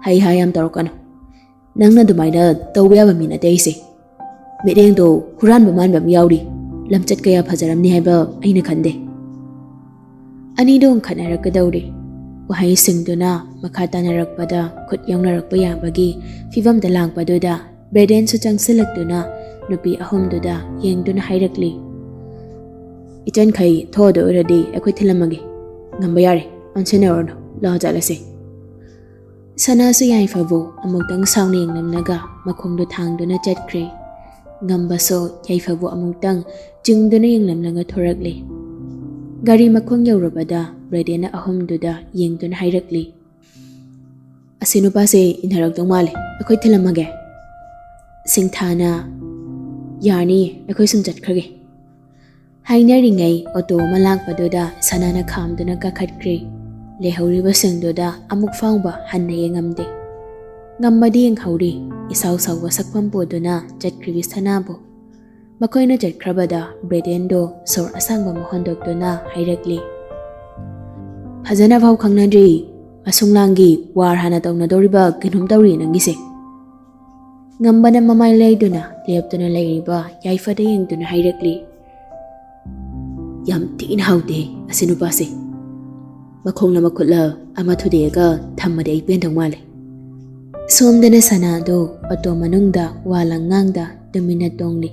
ꯍꯩ ꯍꯥ ꯌꯥꯝ ꯇꯧꯔꯛꯀꯅꯨ꯫ ꯅꯪꯅ ꯑꯗꯨꯃꯥꯏꯅ ꯇꯧꯕ ꯌꯥꯕ ꯃꯤ ꯅꯠꯇꯦ ꯑꯩꯁꯦ꯫ ꯃꯤꯠꯌꯦꯡꯗꯣ ꯍꯨꯔꯥꯟꯕ ꯃꯥꯟꯕ ꯑꯃ ꯌꯥꯎꯔꯤ꯫ ꯂꯝꯆꯠ ꯀꯌꯥ ꯐꯖꯔꯝꯅꯤ ꯍꯥꯏꯕ ꯑꯩꯅ ꯈꯟꯗꯦ"꯫ ꯑꯅꯤꯗꯣ ꯈꯠꯅꯔꯛꯀꯗꯧꯔꯦ꯫ ꯋꯥꯍꯩꯁꯤꯡꯗꯨꯅ ꯃꯈꯥ ꯇꯥꯅꯔꯛꯄꯗ ꯈꯨꯠ ꯌꯧꯅꯔꯛꯄ ꯌꯥꯕꯒꯤ ꯐꯤꯕꯝꯗ ꯂꯥꯛꯄꯗꯨꯗ ꯕ꯭ꯔꯦꯗꯦꯟꯁꯨ ꯆꯪꯁꯤꯜꯂꯛꯇꯨꯅ ꯅꯨꯄꯤ ꯑꯍꯨꯝꯗꯨꯗ ꯌꯦꯡꯗꯨꯅ ꯍꯥꯏꯔꯛꯂꯤ, "ꯏꯆꯟꯈꯩ ꯊꯣꯛꯑꯗ ꯑꯣꯏꯔꯗꯤ ꯑꯩꯈꯣꯏ ꯊꯤꯜꯂꯝꯃꯒꯦ꯫ ꯉꯝꯕ ꯌꯥꯔꯦ, ꯑꯣꯟꯁꯤꯟꯅꯔꯨꯔꯅꯨ, ꯂꯥꯛꯑꯣ ꯆꯠꯂꯁꯤ꯫" ꯁꯅꯥꯁꯨ ꯌꯥꯏꯐꯕꯨ ꯑꯃꯨꯛꯇꯪ ꯁꯥꯎꯅ ꯌꯦꯡꯂꯝꯂꯒ ꯃꯈꯣꯡꯗꯨ ꯊꯥꯡꯗꯨꯅ ꯆꯠꯈ꯭ꯔꯦ꯫ ꯉꯝꯕꯁꯨ ꯌꯥꯏꯐꯕꯨ ꯑꯃꯨꯛꯇꯪ ꯆꯤꯡꯗꯨꯅ ꯌꯦꯡꯂꯝꯂꯒ ꯊꯣꯔꯛꯂꯦ꯫ ꯒꯥꯔꯤ ꯃꯈꯣꯡ ꯌꯧꯔꯕꯗ ꯕ꯭ꯔꯦꯗꯦꯟꯅ ꯑꯍꯨꯝꯗꯨꯗ ꯌꯦꯡꯗꯨꯅ ꯍꯥꯏꯔꯛꯂꯤ, "ꯑꯁꯤ ꯅꯨꯄꯥꯁꯦ ꯏꯟꯅꯔꯛꯇꯧ ꯃꯥꯜꯂꯦ, ꯑꯩꯈꯣꯏ ꯊꯤꯜꯂꯝꯃꯒꯦ꯫" ꯁꯤꯡꯊꯥꯅ, "ꯌꯥꯔꯅꯤꯌꯦ, ꯑꯩꯈꯣꯏ ꯁꯨꯝ ꯆꯠꯈ꯭ꯔꯒꯦ꯫" ꯍꯥꯏꯅꯔꯤꯉꯩ ꯑꯣꯇꯣ ꯑꯃ ꯂꯥꯛꯄꯗꯨꯗ ꯁꯅꯥꯅ ꯈꯥꯝꯗꯨꯅ ꯀꯥꯈꯠꯈ꯭ꯔꯦ꯫ ꯂꯩꯍꯧꯔꯤꯕꯁꯤꯡꯗꯨꯗ ꯑꯃꯨꯛ ꯐꯥꯎꯕ ꯍꯟꯅ ꯌꯦꯡꯉꯝꯗꯦ꯫ ꯉꯝꯕꯗꯤ ꯌꯦꯡꯍꯧꯔꯤ, ꯏꯁꯥꯎ ꯁꯥꯎꯕ ꯁꯛꯐꯝ ꯄꯨꯗꯨꯅ ꯆꯠꯈ꯭ꯔꯤꯕꯤ ꯁꯅꯥꯕꯨ꯫ ꯃꯈꯣꯏꯅ ꯆꯠꯈ꯭ꯔꯕꯗ ꯕ꯭ꯔꯦꯗꯦꯟꯗꯣ ꯁꯣꯔ ꯑꯁꯥꯡꯕ ꯑꯃ ꯍꯣꯟꯗꯣꯛꯇꯨꯅ ꯍꯥꯏꯔꯛꯂꯤ, "ꯐꯖꯅ ꯐꯥꯎ ꯈꯪꯅꯗ꯭ꯔꯤ, ꯑꯁꯨꯝꯂꯥꯡꯒꯤ ꯋꯥꯔ ꯍꯥꯟꯅ ꯇꯧꯅꯗꯧꯔꯤꯕ ꯀꯩꯅꯣꯝ ꯇꯧꯔꯤ ꯅꯪꯒꯤꯁꯦ꯫" ꯉꯝꯕꯅ ꯃꯃꯥꯏ ꯂꯩꯗꯨꯅ ꯂꯦꯞꯇꯨꯅ ꯂꯩꯔꯤꯕ ꯌꯥꯏꯐꯗ ꯌꯦꯡꯗꯨꯅ ꯍꯥꯏꯔꯛꯂꯤ, "ꯌꯥꯝ ꯊꯤꯅ ꯍꯥꯎꯇꯦ ꯑꯁꯤ ꯅꯨꯄꯥꯁꯦ꯫ ꯃꯈꯣꯡꯂ ꯃꯈꯨꯠꯂ ꯑꯃ ꯊꯨꯗꯦꯛꯑꯒ ꯊꯝꯃꯗꯤ ꯑꯩ ꯄꯦꯟꯗꯧ ꯃꯥꯜꯂꯦ꯫" ꯁꯣꯝꯗꯅ ꯁꯅꯥꯗꯣ ꯑꯣꯇꯣ ꯃꯅꯨꯡꯗ ꯋꯥ ꯂꯥꯡꯉꯥꯡꯗ ꯇꯨꯃꯤꯟꯅ ꯇꯣꯡꯂꯤ꯫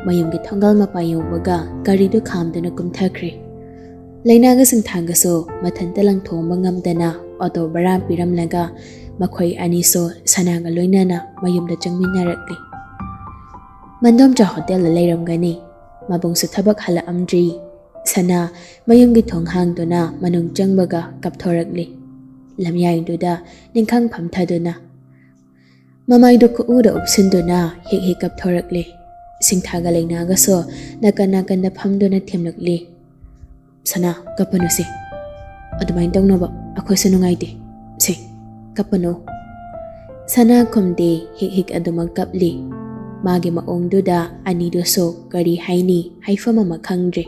ꯃꯌꯨꯝꯒꯤ ꯊꯣꯡꯒꯥꯜ ꯃꯄꯥ ꯌꯧꯕꯒ ꯒꯥꯔꯤꯗꯨ ꯈꯥꯝꯗꯨꯅ ꯀꯨꯝꯊꯈ꯭ꯔꯦ꯫ ꯂꯩꯅꯥꯒ ꯁꯤꯡꯊꯥꯒꯁꯨ ꯃꯊꯟꯇ ꯂꯪꯊꯣꯛꯑꯝꯕ ꯉꯝꯗꯅ ꯑꯣꯇꯣ ꯚꯔꯥ ꯄꯤꯔꯝꯂꯒ ꯃꯈꯣꯏ ꯑꯅꯤꯁꯨ ꯁꯅꯥꯒ ꯂꯣꯏꯅꯅ ꯃꯌꯨꯝꯗ ꯆꯪꯃꯤꯟꯅꯔꯛꯂꯤ꯫ ꯃꯟꯗꯣꯝꯆꯥ ꯍꯣꯇꯦꯜꯗ ꯂꯩꯔꯝꯒꯅꯤ꯫ ꯃꯕꯨꯡꯁꯨ ꯊꯕꯛ ꯍꯜꯂꯛꯑꯝꯗ꯭ꯔꯤ꯫ ꯁꯅꯥ ꯃꯌꯨꯝꯒꯤ ꯊꯣꯡ ꯍꯥꯡꯗꯨꯅ ꯃꯅꯨꯡ ꯆꯪꯕꯒ ꯀꯞꯊꯣꯔꯛꯂꯤ꯫ ꯂꯝꯌꯥꯏꯗꯨꯗ ꯅꯤꯡꯈꯥꯡ ꯐꯝꯊꯗꯨꯅ ꯃꯃꯥꯏꯗꯨ ꯈꯨꯎꯗ ꯎꯞꯁꯤꯟꯗꯨꯅ ꯍꯦꯛ ꯍꯦꯛ ꯀꯞꯊꯣꯔꯛꯂꯤ꯫ ꯁꯤꯡꯊꯥꯒ ꯂꯩꯅꯥꯒꯁꯨ ꯅꯥꯀꯟ ꯅꯥꯀꯟꯗ ꯐꯝꯗꯨꯅ ꯊꯦꯝꯂꯛꯂꯤ꯫ "ꯁꯅꯥ, ꯀꯞꯄꯅꯨꯁꯦ꯫ ꯑꯗꯨꯃꯥꯏꯅ ꯇꯧꯅꯕ ꯑꯩꯈꯣꯏꯁꯨ ꯅꯨꯡꯉꯥꯏꯇꯦ꯫ ꯁꯦ, ꯀꯞꯄꯅꯨ꯫" ꯁꯅꯥ ꯈꯨꯝꯗꯦ, ꯍꯦꯛ ꯍꯦꯛ ꯑꯗꯨꯃꯛ ꯀꯞꯂꯤ꯫ ꯃꯥꯒꯤ ꯃꯑꯣꯡꯗꯨꯗ ꯑꯅꯤꯗꯨꯁꯨ ꯀꯔꯤ ꯍꯥꯏꯅꯤ, ꯍꯥꯏꯐꯝ ꯑꯃ ꯈꯪꯗ꯭ꯔꯦ꯫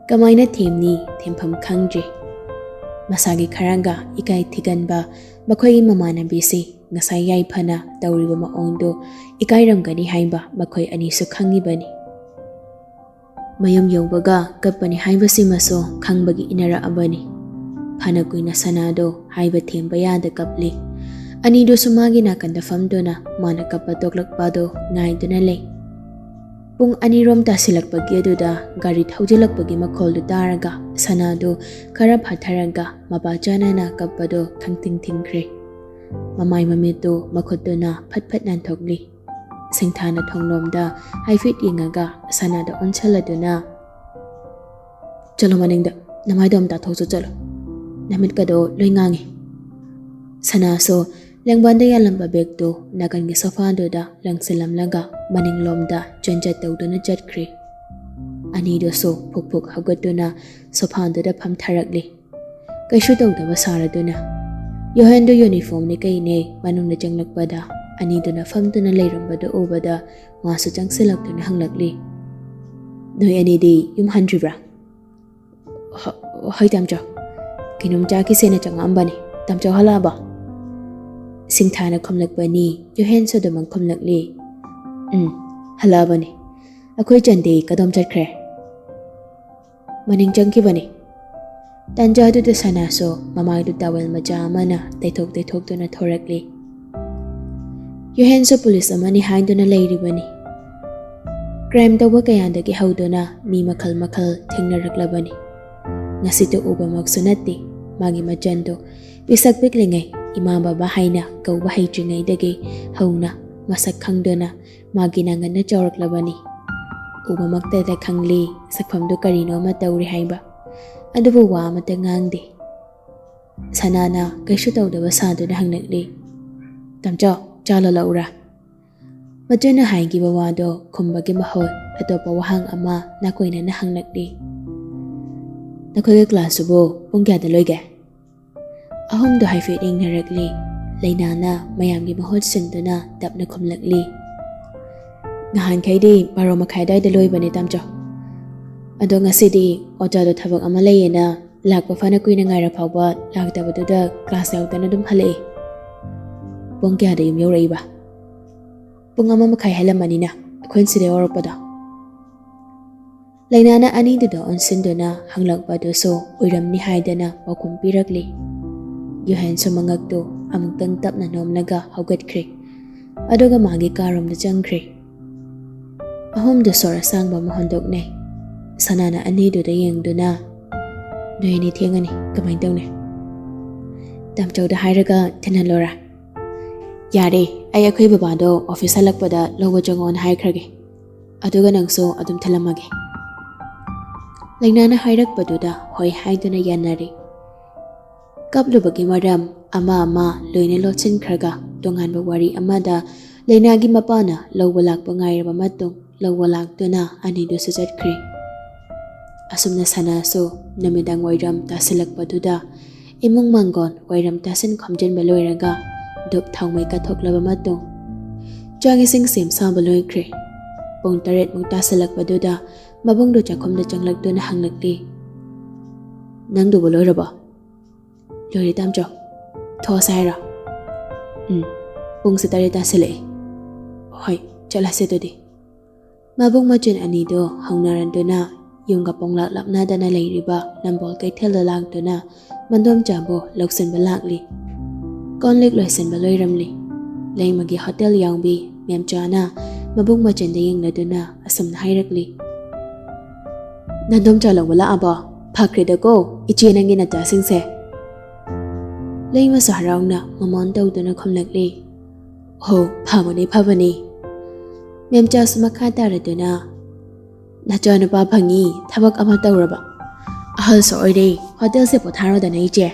ꯀꯃꯥꯏꯅ ꯊꯦꯝꯅꯤ, ꯊꯦꯝꯐꯝ ꯈꯪꯗ꯭ꯔꯦ꯫ ꯃꯁꯥꯒꯤ ꯈꯔꯒ ꯏꯀꯥꯏ ꯊꯤꯒꯟꯕ ꯃꯈꯣꯏꯒꯤ ꯃꯃꯥꯟꯅꯕꯤꯁꯤ ꯉꯁꯥꯏ ꯌꯥꯏꯐꯅ ꯇꯧꯔꯤꯕ ꯃꯑꯣꯡꯗꯨ ꯏꯀꯥꯏꯔꯝꯒꯅꯤ ꯍꯥꯏꯕ ꯃꯈꯣꯏ ꯑꯅꯤꯁꯨ ꯈꯪꯉꯤꯕꯅꯤ꯫ ꯃꯌꯨꯝ ꯌꯧꯕꯒ ꯀꯞꯄꯅꯤ ꯍꯥꯏꯕꯁꯤꯃꯁꯨ ꯈꯪꯕꯒꯤ ꯏꯟꯅꯔꯛꯑꯕꯅꯤ꯫ ꯐꯅ ꯀꯨꯏꯅ ꯁꯅꯥꯗꯣ ꯍꯥꯏꯕ ꯊꯦꯝꯕ ꯌꯥꯗ ꯀꯞꯂꯤ꯫ ꯑꯅꯤꯗꯨꯁꯨ ꯃꯥꯒꯤ ꯅꯥꯀꯟꯗ ꯐꯝꯗꯨꯅ ꯃꯥꯅ ꯀꯞꯄ ꯇꯣꯛꯂꯛꯄꯗꯣ ꯉꯥꯏꯗꯨꯅ ꯂꯩ꯫ ꯄꯨꯡ ꯑꯅꯤꯔꯣꯝ ꯇꯥꯁꯤꯜꯂꯛꯄꯒꯤ ꯑꯗꯨꯗ ꯒꯥꯔꯤ ꯊꯧꯖꯤꯜꯂꯛꯄꯒꯤ ꯃꯈꯣꯜꯗꯨ ꯇꯥꯔꯒ ꯁꯅꯥꯗꯨ ꯈꯔ ꯐꯥꯊꯔꯒ ꯃꯄꯥ ꯆꯥꯅꯅ ꯀꯞꯄꯗꯣ ꯈꯪꯊꯤꯡ ꯊꯤꯡꯈ꯭ꯔꯦ꯫ ꯃꯃꯥꯏ ꯃꯃꯤꯠꯇꯨ ꯃꯈꯨꯠꯇꯨꯅ ꯐꯠ ꯐꯠ ꯅꯥꯟꯊꯣꯛꯂꯤ꯫ ꯁꯤꯡꯊꯥꯅ ꯊꯣꯡꯂꯣꯝꯗ ꯍꯥꯏꯐꯦꯠ ꯌꯦꯡꯉꯒ ꯁꯅꯥꯗ ꯑꯣꯟꯁꯤꯜꯂꯗꯨꯅ, "ꯆꯠꯂꯣ ꯃꯅꯤꯡꯗ, ꯅꯃꯥꯏꯗꯣ ꯑꯝꯇ ꯊꯣꯛꯆꯣ, ꯆꯠꯂꯣ꯫ ꯅꯃꯤꯠꯀꯗꯣ ꯂꯣꯏ ꯉꯥꯡꯉꯤ꯫" ꯁꯅꯥꯁꯨ ꯂꯦꯡꯕꯥꯟꯗ ꯌꯥꯜꯂꯝꯕ ꯕꯦꯒꯇꯨ ꯅꯥꯀꯟꯒꯤ ꯁꯣꯐꯥꯗꯨꯗ ꯂꯪꯁꯤꯜꯂꯝꯂꯒ ꯃꯅꯤꯡꯂꯣꯝꯗ ꯆꯦꯟꯖꯠ ꯇꯧꯗꯨꯅ ꯆꯠꯈ꯭ꯔꯦ꯫ ꯑꯅꯤꯗꯨꯁꯨ ꯐꯨꯛ ꯐꯨꯛ ꯍꯧꯒꯠꯇꯨꯅ ꯁꯣꯐꯥꯗꯨꯗ ꯐꯝꯊꯔꯛꯂꯤ꯫ ꯀꯩꯁꯨ ꯇꯧꯗꯕ ꯁꯥꯔꯗꯨꯅ, ꯌꯣꯍꯦꯟꯗꯨ ꯌꯨꯅꯤꯐꯣꯔꯝꯅꯤ ꯀꯩꯅꯦ ꯃꯅꯨꯡꯗ ꯆꯪꯂꯛꯄꯗ ꯑꯅꯤꯗꯨꯅ ꯐꯝꯗꯨꯅ ꯂꯩꯔꯝꯕꯗꯨ ꯎꯕꯗ ꯃꯥꯁꯨ ꯆꯪꯁꯤꯜꯂꯛꯇꯨꯅ ꯍꯪꯂꯛꯂꯤ, "ꯅꯣꯏ ꯑꯅꯤꯗꯤ ꯌꯨꯝ ꯍꯟꯗ꯭ꯔꯤꯕ꯭ꯔꯥ?" "ꯍ-, ꯍꯣꯏ ꯇꯥꯝꯆꯧ꯫ ꯀꯩꯅꯣꯝ ꯆꯥꯈꯤꯁꯦꯅ ꯆꯪꯉꯛꯑꯝꯕꯅꯤ꯫ ꯇꯥꯝꯆꯧ ꯍꯜꯂꯛꯑꯕꯣ?" ꯁꯤꯡꯊꯥꯅ ꯈꯨꯝꯂꯛꯄꯅꯤ꯫ ꯌꯣꯍꯦꯟꯁꯨ ꯑꯗꯨꯃꯛ ꯈꯨꯝꯂꯛꯂꯤ꯫ "ꯎꯝ, ꯍꯜꯂꯛꯑꯕꯅꯤ꯫ ꯑꯩꯈꯣꯏ ꯆꯟꯗꯤ ꯀꯗꯣꯝ ꯆꯠꯈ꯭ꯔꯦ?" "ꯃꯅꯤꯡ ꯆꯪꯈꯤꯕꯅꯤ꯫" ꯇꯥꯟꯖꯥꯗꯨꯗ ꯁꯅꯥꯁꯨ ꯃꯃꯥꯏꯗꯨ ꯇꯥꯋꯦꯜ ꯃꯆꯥ ꯑꯃꯅ ꯇꯩꯊꯣꯛ ꯇꯩꯊꯣꯛꯇꯨꯅ ꯊꯣꯔꯛꯂꯤ꯫ ꯌꯨꯍꯦꯟꯁꯨ ꯄꯨꯂꯤꯁ ꯑꯃꯅꯤ ꯍꯥꯏꯗꯨꯅ ꯂꯩꯔꯤꯕꯅꯤ꯫ ꯀ꯭ꯔꯥꯏꯝ ꯇꯧꯕ ꯀꯌꯥꯗꯒꯤ ꯍꯧꯗꯨꯅ ꯃꯤ ꯃꯈꯜ ꯃꯈꯜ ꯊꯦꯡꯅꯔꯛꯂꯕꯅꯤ꯫ ꯉꯁꯤꯇ ꯎꯕꯃꯛꯁꯨ ꯅꯠꯇꯦ, ꯃꯥꯒꯤ ꯃꯆꯟꯗꯨ ꯄꯤꯁꯛ ꯄꯤꯛꯂꯤꯉꯩ ꯏꯃꯥ ꯕꯕꯥ ꯍꯥꯏꯅ ꯀꯧꯕ ꯍꯩꯇ꯭ꯔꯤꯉꯩꯗꯒꯤ ꯍꯧꯅ ꯃꯁꯛ ꯈꯪꯗꯨꯅ ꯃꯥꯒꯤ ꯅꯥꯉꯟꯅ ꯆꯥꯎꯔꯛꯂꯕꯅꯤ꯫ ꯎꯕꯃꯛꯇꯗ ꯈꯪꯂꯤ ꯁꯛꯐꯝꯗꯨ ꯀꯔꯤꯅꯣ ꯑꯃ ꯇꯧꯔꯤ ꯍꯥꯏꯕ, ꯑꯗꯨꯕꯨ ꯋꯥ ꯑꯃꯠꯇ ꯉꯥꯡꯗꯦ꯫ ꯁꯅꯥꯅ ꯀꯩꯁꯨ ꯇꯧꯗꯕ ꯁꯥꯗꯨꯅ ꯍꯪꯂꯛꯂꯤ, "ꯇꯥꯝꯆꯧ, ꯆꯥ ꯂꯣꯜꯂꯛꯎꯔꯥ?" ꯃꯆꯟꯅ ꯍꯥꯏꯈꯤꯕ ꯋꯥꯗꯣ ꯈꯨꯝꯕꯒꯤ ꯃꯍꯨꯠ ꯑꯇꯣꯞꯄ ꯋꯥꯍꯪ ꯑꯃ ꯅꯥꯀꯣꯏꯅꯅ ꯍꯪꯂꯛꯂꯤ, "ꯅꯈꯣꯏꯒꯤ ꯀ꯭ꯂꯥꯁꯇꯨꯕꯨ ꯄꯨꯡ ꯀꯌꯥꯗ ꯂꯣꯏꯒꯦ?" ꯑꯍꯨꯝꯗꯣ ꯍꯥꯏꯐꯦꯠ ꯌꯦꯡꯅꯔꯛꯂꯤ꯫ ꯂꯩꯅꯥꯅ ꯃꯌꯥꯝꯒꯤ ꯃꯍꯨꯠ ꯁꯤꯟꯗꯨꯅ ꯇꯞꯅ ꯈꯨꯝꯂꯛꯂꯤ, "ꯅꯍꯥꯟꯈꯩꯗꯤ ꯕꯥꯔꯣ ꯃꯈꯥꯏ ꯑꯗꯨꯋꯥꯏꯗ ꯂꯣꯏꯕꯅꯦ ꯇꯥꯝꯆꯧ꯫ ꯑꯗꯣ ꯉꯁꯤꯗꯤ ꯑꯣꯖꯥꯗꯣ ꯊꯕꯛ ꯑꯃ ꯂꯩꯌꯦꯅ ꯂꯥꯛꯄ ꯐꯅ ꯀꯨꯏꯅ ꯉꯥꯏꯔ ꯐꯥꯎꯕ ꯂꯥꯛꯇꯕꯗꯨꯗ ꯀ꯭ꯂꯥꯁ ꯌꯥꯎꯗꯅ ꯑꯗꯨꯝ ꯍꯜꯂꯛꯑꯦ꯫" "ꯄꯨꯡ ꯀꯌꯥꯗ ꯌꯨꯝ ꯌꯧꯔꯛꯏꯕ?" "ꯄꯨꯡ ꯑꯃ ꯃꯈꯥꯏ ꯍꯦꯜꯂꯝꯃꯅꯤꯅ ꯑꯩꯈꯣꯏꯅ ꯁꯤꯗ ꯌꯧꯔꯛꯄꯗꯣ꯫" ꯂꯩꯅꯥꯅ ꯑꯅꯤꯗꯨꯗ ꯑꯣꯟꯁꯤꯟꯗꯨꯅ ꯍꯪꯂꯛꯄꯗꯨꯁꯨ ꯑꯣꯏꯔꯝꯅꯤ ꯍꯥꯏꯗꯅ ꯄꯥꯎꯈꯨꯝ ꯄꯤꯔꯛꯂꯤ꯫ ꯌꯨꯍꯦꯟꯁꯨ ꯃꯉꯛꯇꯨ ꯑꯃꯨꯛꯇꯪ ꯇꯞꯅ ꯅꯣꯝꯂꯒ ꯍꯧꯒꯠꯈ꯭ꯔꯦ꯫ ꯑꯗꯨꯒ ꯃꯥꯒꯤ ꯀꯥꯔꯣꯝꯗ ꯆꯪꯈ꯭ꯔꯦ꯫ ꯑꯍꯨꯝꯗꯨ ꯁꯣꯔ ꯑꯁꯥꯡꯕ ꯑꯃ ꯍꯣꯟꯗꯣꯛꯅꯩ꯫ ꯁꯅꯥꯅ ꯑꯅꯤꯗꯨꯗ ꯌꯦꯡꯗꯨꯅ, "ꯅꯣꯏ ꯑꯅꯤ ꯊꯦꯡꯉꯅꯤ, ꯀꯃꯥꯏꯅ ꯇꯧꯅꯤ?" "ꯇꯥꯝꯆꯧꯗ ꯍꯥꯏꯔꯒ ꯊꯤꯟꯍꯜꯂꯣꯔꯥ?" "ꯌꯥꯔꯦ, ꯑꯩ ꯑꯩꯈꯣꯏ ꯕꯕꯥꯗꯣ ꯑꯣꯐꯤꯁ ꯍꯜꯂꯛꯄꯗ ꯂꯧꯕ ꯆꯪꯉꯣꯅ ꯍꯥꯏꯈ꯭ꯔꯒꯦ꯫ ꯑꯗꯨꯒ ꯅꯪꯁꯨ ꯑꯗꯨꯝ ꯊꯤꯜꯂꯝꯃꯒꯦ꯫" ꯂꯩꯅꯥꯅ ꯍꯥꯏꯔꯛꯄꯗꯨꯗ ꯍꯣꯏ ꯍꯥꯏꯗꯨꯅ ꯌꯥꯅꯔꯦ꯫ ꯀꯞꯂꯨꯕꯒꯤ ꯃꯔꯝ ꯑꯃ ꯑꯃ ꯂꯣꯏꯅ ꯂꯣꯠꯁꯤꯟꯈ꯭ꯔꯒ ꯇꯣꯉꯥꯟꯕ ꯋꯥꯔꯤ ꯑꯃꯗ ꯂꯩꯅꯥꯒꯤ ꯃꯄꯥꯅ ꯂꯧꯕ ꯂꯥꯛꯄ ꯉꯥꯏꯔꯕ ꯃꯇꯨꯡ ꯂꯧꯕ ꯂꯥꯛꯇꯨꯅ ꯑꯅꯤꯗꯨꯁꯨ ꯆꯠꯈ꯭ꯔꯦ꯫ ꯑꯁꯨꯝꯅ ꯁꯅꯥꯁꯨ ꯅꯨꯃꯤꯗꯥꯡ ꯋꯥꯏꯔꯝ ꯇꯥꯁꯤꯜꯂꯛꯄꯗꯨꯗ ꯏꯃꯨꯡ ꯃꯥꯡꯒꯣꯟ ꯋꯥꯏꯔꯝ ꯇꯥꯁꯤꯟ ꯈꯣꯝꯖꯤꯟꯕ ꯂꯣꯏꯔꯒ ꯙꯨꯞ ꯊꯥꯎꯃꯩ ꯀꯠꯊꯣꯛꯂꯕ ꯃꯇꯨꯡ ꯆꯥꯛ ꯏꯁꯤꯡ ꯁꯦꯝ ꯁꯥꯕ ꯂꯣꯏꯈ꯭ꯔꯦ꯫ ꯄꯨꯡ ꯇꯔꯦꯠꯃꯨꯛ ꯇꯥꯁꯤꯜꯂꯛꯄꯗꯨꯗ ꯃꯕꯨꯡꯗꯣ ꯆꯥꯛꯈꯨꯝꯗ ꯆꯪꯂꯛꯇꯨꯅ ꯍꯪꯂꯛꯂꯤ, "ꯅꯪꯗꯨꯕꯨ ꯂꯣꯏꯔꯕꯣ?" "ꯂꯣꯏꯔꯦ ꯇꯥꯝꯆꯧ꯫ ꯊꯣꯛꯑꯁꯦ ꯍꯥꯏꯔꯣ?" "ꯎꯝ, ꯄꯨꯡꯁꯦ ꯇꯔꯦꯠ ꯇꯥꯁꯤꯜꯂꯛꯑꯦ꯫" "ꯍꯣꯏ, ꯆꯠꯂꯁꯦ ꯑꯗꯨꯗꯤ꯫" ꯃꯕꯨꯡ ꯃꯆꯤꯟ ꯑꯅꯤꯗꯨ ꯍꯧꯅꯔꯗꯨꯅ ꯌꯨꯝꯒ ꯄꯣꯡꯂꯥꯛ ꯂꯥꯞꯅꯗꯅ ꯂꯩꯔꯤꯕ ꯅꯝꯕꯣꯜ ꯀꯩꯊꯦꯜꯗ ꯂꯥꯛꯇꯨꯅ ꯃꯟꯗꯣꯝꯆꯥꯕꯨ ꯂꯧꯁꯤꯟꯕ ꯂꯥꯛꯂꯤ꯫ ꯀꯣꯟ ꯂꯤꯛ ꯂꯣꯏꯁꯤꯟꯕ ꯂꯣꯏꯔꯝꯂꯤ꯫ ꯂꯩꯃꯒꯤ ꯍꯣꯇꯦꯜ ꯌꯥꯎꯕꯤ ꯃꯦꯝꯆꯥꯅ ꯃꯕꯨꯡ ꯃꯆꯤꯟꯗ ꯌꯦꯡꯂꯗꯨꯅ ꯑꯁꯨꯝꯅ ꯍꯥꯏꯔꯛꯂꯤ, "ꯅꯟꯗꯣꯝꯆꯥ ꯂꯧꯕ ꯂꯥꯛꯑꯕꯣ? ꯐꯈ꯭ꯔꯦꯗꯀꯣ, ꯏꯆꯦ ꯅꯪꯒꯤ ꯅꯆꯥꯁꯤꯡꯁꯦ꯫" ꯂꯩꯃꯁꯨ ꯍꯔꯥꯎꯅ ꯃꯃꯣꯟ ꯇꯧꯗꯨꯅ ꯈꯨꯝꯂꯛꯂꯤ, "ꯍꯣ, ꯐꯕꯅꯤ, ꯐꯕꯅꯤ꯫" ꯃꯦꯝꯆꯥꯁꯨ ꯃꯈꯥ ꯇꯥꯔꯗꯨꯅ, "ꯅꯆꯥꯅꯨꯄꯥ ꯐꯪꯉꯤ, ꯊꯕꯛ ꯑꯃ ꯇꯧꯔꯕ꯫ ꯑꯍꯜꯁꯨ ꯑꯣꯏꯔꯦ, ꯍꯣꯇꯦꯜꯁꯦ ꯄꯣꯊꯥꯔꯣꯗꯅ ꯏꯆꯦ꯫"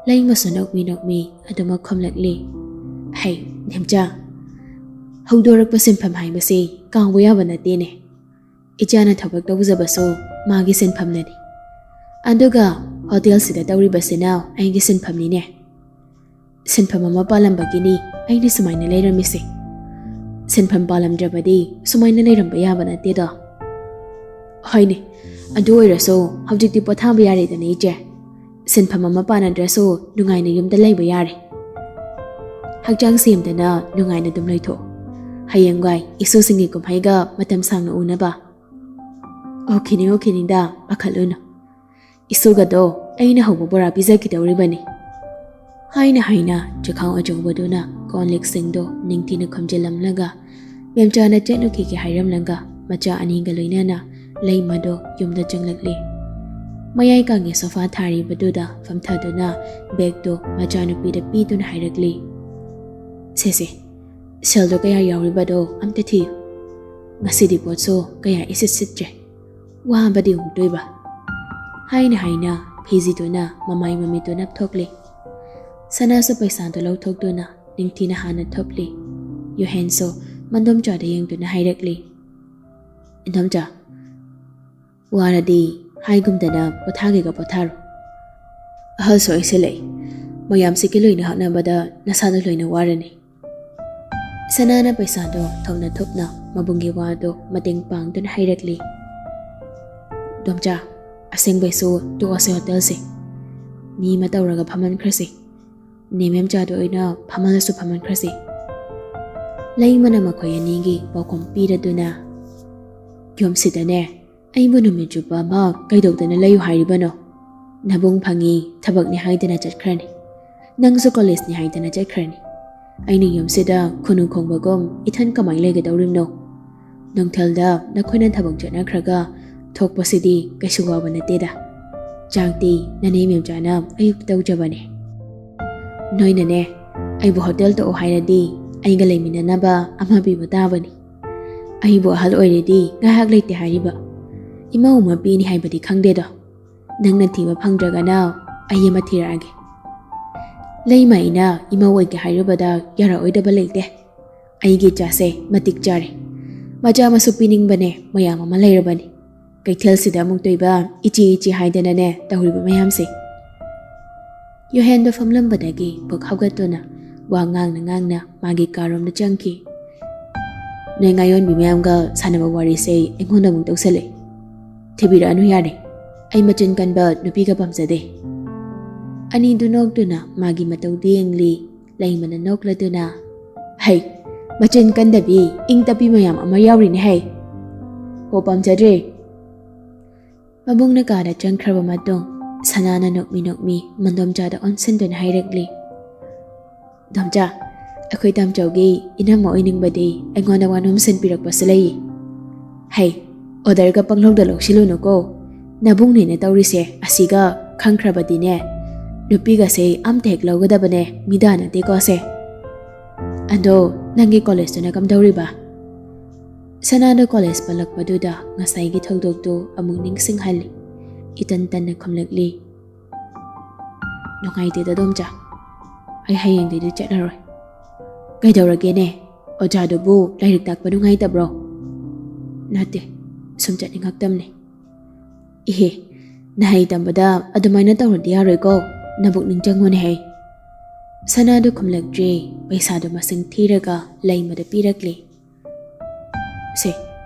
ꯂꯩꯃꯁꯨ ꯅꯣꯛꯃꯤ ꯅꯣꯛꯃꯤ ꯑꯗꯨꯃꯛ ꯈꯨꯝꯂꯛꯂꯤ, "ꯍꯩ, ꯅꯦꯝꯆꯥ, ꯍꯧꯗꯣꯔꯛꯄ ꯁꯤꯟꯐꯝ ꯍꯥꯏꯕꯁꯤ ꯀꯥꯎꯕ ꯌꯥꯕ ꯅꯠꯇꯦꯅꯦ꯫ ꯏꯆꯥꯅ ꯊꯕꯛ ꯇꯧꯖꯕꯁꯨ ꯃꯥꯒꯤ ꯁꯤꯟꯐꯝꯅꯅꯤ꯫ ꯑꯗꯨꯒ ꯍꯣꯇꯦꯜꯁꯤꯗ ꯇꯧꯔꯤꯕꯁꯤꯅ ꯑꯩꯒꯤ ꯁꯤꯟꯐꯝꯅꯤꯅꯦ꯫ ꯁꯤꯟꯐꯝ ꯑꯃ ꯄꯥꯜꯂꯝꯕꯒꯤꯅꯤ ꯑꯩꯅ ꯁꯨꯃꯥꯏꯅ ꯂꯩꯔꯝꯃꯤꯁꯦ꯫ ꯁꯤꯟꯐꯝ ꯄꯥꯜꯂꯝꯗ꯭ꯔꯕꯗꯤ ꯁꯨꯃꯥꯏꯅ ꯂꯩꯔꯝꯕ ꯌꯥꯕ ꯅꯠꯇꯦꯗꯣ꯫" "ꯍꯣꯏꯅꯦ, ꯑꯗꯨ ꯑꯣꯏꯔꯁꯨ ꯍꯧꯖꯤꯛꯇꯤ ꯄꯣꯊꯥꯕ ꯌꯥꯔꯦꯗꯅ ꯏꯆꯦ꯫ ꯁꯤꯟꯐꯝ ꯑꯃ ꯄꯥꯟꯅꯗ꯭ꯔꯁꯨ ꯅꯨꯡꯉꯥꯏꯅ ꯌꯨꯝꯗ ꯂꯩꯕ ꯌꯥꯔꯦ꯫ ꯍꯛꯆꯥꯡ ꯁꯦꯝꯗꯅ ꯅꯨꯡꯉꯥꯏꯅ ꯑꯗꯨꯝ ꯂꯩꯊꯣꯛꯑꯣ꯫ ꯍꯌꯦꯡꯋꯥꯏ ꯏꯁꯨꯁꯤꯡꯒꯤ ꯀꯨꯝꯍꯩꯒ ꯃꯇꯝ ꯁꯥꯡꯅ ꯎꯅꯕ꯫" "ꯑꯣꯈꯤꯅꯤ, ꯑꯣꯈꯤꯅꯤꯗ, ꯄꯥꯈꯠꯂꯨꯅꯨ꯫ ꯏꯁꯨꯒꯗꯣ ꯑꯩꯅ ꯍꯧꯕ ꯕꯣꯔꯥ ꯄꯤꯖꯈꯤꯗꯧꯔꯤꯕꯅꯤ"꯫ ꯍꯥꯏꯅ ꯍꯥꯏꯅ ꯆꯦꯈꯥꯎ ꯑꯆꯧꯕꯗꯨꯅ ꯀꯣꯟ ꯂꯤꯛꯁꯤꯡꯗꯣ ꯅꯤꯡꯊꯤꯅ ꯈꯨꯝꯖꯤꯜꯂꯝꯂꯒ, ꯃꯦꯝꯆꯥꯅ ꯆꯠꯂꯨꯈꯤꯒꯦ ꯍꯥꯏꯔꯝꯂꯒ ꯃꯆꯥ ꯑꯅꯤꯒ ꯂꯣꯏꯅꯅ ꯂꯩꯃꯗꯣ ꯌꯨꯝꯗ ꯆꯪꯂꯛꯂꯤ꯫ ꯃꯌꯥꯏ ꯀꯥꯡꯒꯤ ꯁꯣꯐꯥ ꯊꯥꯔꯤꯕꯗꯨꯗ ꯐꯝꯊꯗꯨꯅ ꯕꯦꯒꯇꯣ ꯃꯆꯥꯅꯨꯄꯤꯗ ꯄꯤꯗꯨꯅ ꯍꯥꯏꯔꯛꯂꯤ, "ꯁꯦꯁꯦ, ꯁꯦꯜꯗꯣ ꯀꯌꯥ ꯌꯥꯎꯔꯤꯕꯗꯣ ꯑꯝꯇ ꯊꯤꯌꯨ꯫ ꯉꯁꯤꯗꯤ ꯄꯣꯠꯁꯨ ꯀꯌꯥ ꯏꯁꯤꯠ ꯁꯤꯠꯇ꯭ꯔꯦ꯫ ꯋꯥꯕꯗꯤ ꯎꯗꯣꯏꯕ"꯫ ꯍꯥꯏꯅ ꯍꯥꯏꯅ ꯐꯤꯖꯤꯗꯨꯅ ꯃꯃꯥꯏ ꯃꯃꯤꯠꯇꯨ ꯅꯞꯊꯣꯛꯂꯤ꯫ ꯁꯅꯥꯁꯨ ꯄꯩꯁꯥꯗꯨ ꯂꯧꯊꯣꯛꯇꯨꯅ ꯅꯤꯡꯊꯤꯅ ꯍꯥꯟꯅ ꯊꯨꯞꯂꯤ꯫ ꯌꯨꯍꯦꯟꯁꯨ ꯃꯟꯗꯣꯝꯆꯥꯗ ꯌꯦꯡꯗꯨꯅ ꯍꯥꯏꯔꯛꯂꯤ, "ꯏꯟꯗꯣꯝꯆꯥ, ꯋꯥꯔꯗꯤ ꯍꯥꯏꯒꯨꯝꯗꯅ ꯄꯣꯊꯥꯒꯦꯒ ꯄꯣꯊꯥꯔꯣ꯫ ꯑꯍꯜꯁꯨ ꯑꯣꯏꯁꯤꯜꯂꯛꯏ꯫ ꯃꯌꯥꯝꯁꯤꯒꯤ ꯂꯣꯏꯅ ꯍꯣꯠꯅꯕꯗ ꯅꯁꯥꯗ ꯂꯣꯏꯅ ꯋꯥꯔꯅꯤ"꯫ ꯁꯅꯥꯅ ꯄꯩꯁꯥꯗꯣ ꯊꯧꯅ ꯊꯨꯞꯅ ꯃꯕꯨꯡꯒꯤ ꯋꯥꯗꯣ ꯃꯇꯦꯡ ꯄꯥꯡꯗꯨꯅ ꯍꯥꯏꯔꯛꯂꯤ꯫ "ꯗꯣꯝꯆꯥ, ꯑꯁꯦꯡꯕꯩꯁꯨ ꯇꯣꯛꯑꯁꯦ ꯍꯣꯇꯦꯜꯁꯦ꯫ ꯃꯤ ꯑꯃ ꯇꯧꯔꯒ ꯐꯝꯍꯟꯈ꯭ꯔꯁꯤ꯫ ꯅꯦ ꯃꯦꯝꯆꯥꯗ ꯑꯣꯏꯅ ꯐꯝꯍꯜꯂꯁꯨ ꯐꯝꯍꯟꯈ꯭ꯔꯁꯤ"꯫ ꯂꯩꯃꯅ ꯃꯈꯣꯏ ꯑꯅꯤꯒꯤ ꯄꯥꯎꯈꯨꯝ ꯄꯤꯔꯗꯨꯅ, "ꯌꯨꯝꯁꯤꯗꯅꯦ ꯑꯩꯕꯨ ꯅꯨꯃꯤꯠ ꯆꯨꯞꯄ ꯑꯃ ꯀꯩꯗꯧꯗꯅ ꯂꯩꯌꯨ ꯍꯥꯏꯔꯤꯕꯅꯣ? ꯅꯕꯨꯡ ꯐꯪꯉꯤ, ꯊꯕꯛꯅꯤ ꯍꯥꯏꯗꯅ ꯆꯠꯈ꯭ꯔꯅꯤ꯫ ꯅꯪꯁꯨ ꯀꯣꯂꯦꯖꯅꯤ ꯍꯥꯏꯗꯅ ꯆꯠꯈ꯭ꯔꯅꯤ꯫ ꯑꯩꯅ ꯌꯨꯝꯁꯤꯗ ꯈꯨꯅꯨ ꯈꯣꯡꯕꯒꯨꯝ ꯏꯊꯟ ꯀꯃꯥꯏꯅ ꯂꯩꯒꯗꯧꯔꯤꯕꯅꯣ? ꯅꯨꯡꯊꯤꯜꯗ ꯅꯈꯣꯏꯅ ꯊꯕꯛ ꯆꯠꯅꯈ꯭ꯔꯒ ꯊꯣꯛꯄꯁꯤꯗꯤ ꯀꯩꯁꯨ ꯋꯥꯕ ꯅꯠꯇꯦꯗ꯫ ꯆꯥꯛꯇꯤ ꯅꯅꯦ ꯃꯦꯝꯆꯥꯅ ꯑꯌꯨꯛꯇ ꯇꯧꯖꯕꯅꯦ꯫ ꯅꯣꯏꯅꯅꯦ ꯑꯩꯕꯨ ꯍꯣꯇꯦꯜ ꯇꯣꯛꯑꯣ ꯍꯥꯏꯔꯗꯤ ꯑꯩꯒ ꯂꯩꯃꯤꯟꯅꯅꯕ ꯑꯃ ꯄꯤꯕ ꯇꯥꯕꯅꯤ꯫ ꯑꯩꯕꯨ ꯑꯍꯜ ꯑꯣꯏꯔꯗꯤ ꯉꯥꯏꯍꯥꯛ ꯂꯩꯇꯦ ꯍꯥꯏꯔꯤꯕ꯫ ꯏꯃꯧ ꯑꯃ ꯄꯤꯅꯤ ꯍꯥꯏꯕꯗꯤ ꯈꯪꯗꯦꯗꯣ꯫ ꯅꯪꯅ ꯊꯤꯕ ꯐꯪꯗ꯭ꯔꯒꯅ ꯑꯩ ꯑꯃ ꯊꯤꯔꯛꯑꯒꯦ"꯫ ꯂꯩꯃ ꯑꯩꯅ ꯏꯃꯧ ꯑꯣꯏꯒꯦ ꯍꯥꯏꯔꯨꯕꯗ ꯌꯥꯔꯛꯑꯣꯏꯗꯕ ꯂꯩꯇꯦ꯫ ꯑꯩꯒꯤ ꯏꯆꯥꯁꯦ ꯃꯇꯤꯛ ꯆꯥꯔꯦ꯫ ꯃꯆꯥ ꯃꯁꯨ ꯄꯤꯅꯤꯡꯕꯅꯦ ꯃꯌꯥꯝ ꯑꯃ ꯂꯩꯔꯕꯅꯤ꯫ ꯀꯩꯊꯦꯜꯁꯤꯗ ꯑꯃꯨꯛꯇꯣꯏꯕ ꯏꯆꯦ ꯏꯆꯦ ꯍꯥꯏꯗꯅꯅꯦ ꯇꯧꯔꯤꯕ ꯃꯌꯥꯝꯁꯦ꯫ ꯌꯨꯍꯦꯟꯗꯣ ꯐꯝꯂꯝꯕꯗꯒꯤ ꯄꯨꯛ ꯍꯧꯒꯠꯇꯨꯅ ꯋꯥ ꯉꯥꯡꯅ ꯉꯥꯡꯅ ꯃꯥꯒꯤ ꯀꯥꯔꯣꯝꯗ ꯆꯪꯈꯤ꯫ "ꯅꯣꯏ ꯉꯥꯌꯣꯟꯕꯤ ꯃꯌꯥꯝꯒ ꯁꯥꯟꯅꯕ ꯋꯥꯔꯤꯁꯦ ꯑꯩꯉꯣꯟꯗ ꯑꯃꯨꯛ ꯇꯧꯁꯜꯂꯛꯑꯦ꯫ ꯊꯤꯕꯤꯔꯛꯑꯅꯨ ꯌꯥꯔꯦ꯫ ꯑꯩ ꯃꯆꯤꯟ ꯀꯟꯕ ꯅꯨꯄꯤꯒ ꯄꯥꯝꯖꯗꯦ"꯫ ꯑꯅꯤꯗꯨ ꯅꯣꯛꯇꯨꯅ ꯃꯥꯒꯤ ꯃꯇꯧꯗꯨ ꯌꯦꯡꯂꯤ꯫ ꯂꯩꯃꯅ ꯅꯣꯛꯂꯗꯨꯅ, "ꯍꯩ, ꯃꯆꯤꯟ ꯀꯟꯗꯕꯤ ꯏꯪ ꯇꯞꯄꯤ ꯃꯌꯥꯝ ꯑꯃ ꯌꯥꯎꯔꯤꯅꯦ ꯍꯩ꯫ ꯍꯣ, ꯄꯥꯝꯖꯗ꯭ꯔꯦ꯫ ꯃꯕꯨꯡꯅ ꯀꯥꯗ ꯆꯪꯈ꯭ꯔꯕ ꯃꯇꯨꯡ, ꯁꯅꯥꯅ ꯅꯣꯛꯃꯤ ꯅꯣꯛꯃꯤ ꯃꯟꯗꯣꯝꯆꯥꯗ ꯑꯣꯟꯁꯤꯟꯗꯨꯅ ꯍꯥꯏꯔꯛꯂꯤ, "ꯗꯣꯝꯆꯥ, ꯑꯩꯈꯣꯏ ꯇꯥꯝꯆꯧꯒꯤ ꯏꯅꯝꯃ ꯑꯣꯏꯅꯤꯡꯕꯗꯤ ꯑꯩꯉꯣꯟꯗ ꯋꯥꯅꯣꯝ ꯁꯤꯟꯕꯤꯔꯛꯄꯁꯨ ꯂꯩ꯫ ꯍꯩ, ꯑꯣꯗꯔꯒ ꯄꯪꯂꯧꯗ ꯂꯧꯁꯤꯜꯂꯨꯅꯨꯀꯣ꯫ ꯅꯕꯨꯡꯅꯦꯅ ꯇꯧꯔꯤꯁꯦ ꯑꯁꯤꯒ ꯈꯪꯈ꯭ꯔꯕꯗꯤꯅꯦ, ꯅꯨꯄꯤꯒꯁꯦ ꯑꯝꯇ ꯍꯦꯛ ꯂꯧꯒꯗꯕꯅꯦ, ꯃꯤꯗꯥ ꯅꯠꯇꯦꯀꯣ ꯁꯦ꯫ ꯑꯗꯣ ꯅꯪꯒꯤ ꯀꯣꯂꯦꯖꯇꯨꯅ ꯀꯝꯗꯧꯔꯤꯕ?" ꯁꯅꯥꯗ ꯀꯣꯂꯦꯖ ꯄꯜꯂꯛꯄꯗꯨꯗ ꯉꯁꯥꯏꯒꯤ ꯊꯧꯗꯣꯛꯇꯨ ꯑꯃꯨꯛ ꯅꯤꯡꯁꯤꯡꯍꯜꯂꯤ꯫ ꯏꯇꯟ ꯇꯟꯅ ꯈꯨꯝꯂꯛꯂꯤ, "ꯅꯨꯡꯉꯥꯏꯇꯦꯗ ꯗꯣꯝꯆꯥ, ꯑꯩ ꯍꯌꯦꯡꯗꯩꯗꯤ ꯆꯠꯂꯔꯣꯏ꯫" "ꯀꯩꯗꯧꯔꯒꯦꯅꯦ? ꯑꯣꯖꯥꯗꯨꯕꯨ ꯂꯥꯏꯔꯤꯛ ꯇꯥꯛꯄ ꯅꯨꯡꯉꯥꯏꯇꯕ꯭ꯔꯣ?" "ꯅꯠꯇꯦ, ꯁꯨꯝ ꯆꯠꯅꯤꯡꯉꯛꯇꯕꯅꯦ꯫" "ꯏꯍꯦ, ꯅꯍꯩ ꯇꯝꯕꯗ ꯑꯗꯨꯃꯥꯏꯅ ꯇꯧꯔꯗꯤ ꯌꯥꯔꯣꯏꯀꯣ, ꯅꯕꯨꯛꯅꯤꯡ ꯆꯪꯉꯨꯅꯦ ꯍꯩ꯫" ꯁꯅꯥꯗꯨ ꯈꯨꯝꯂꯛꯇ꯭ꯔꯦ꯫ ꯄꯩꯁꯥꯗꯨ ꯃꯁꯤꯡ ꯊꯤꯔꯒ ꯂꯩꯃꯗ ꯄꯤꯔꯛꯂꯦ꯫ "ꯁꯦ,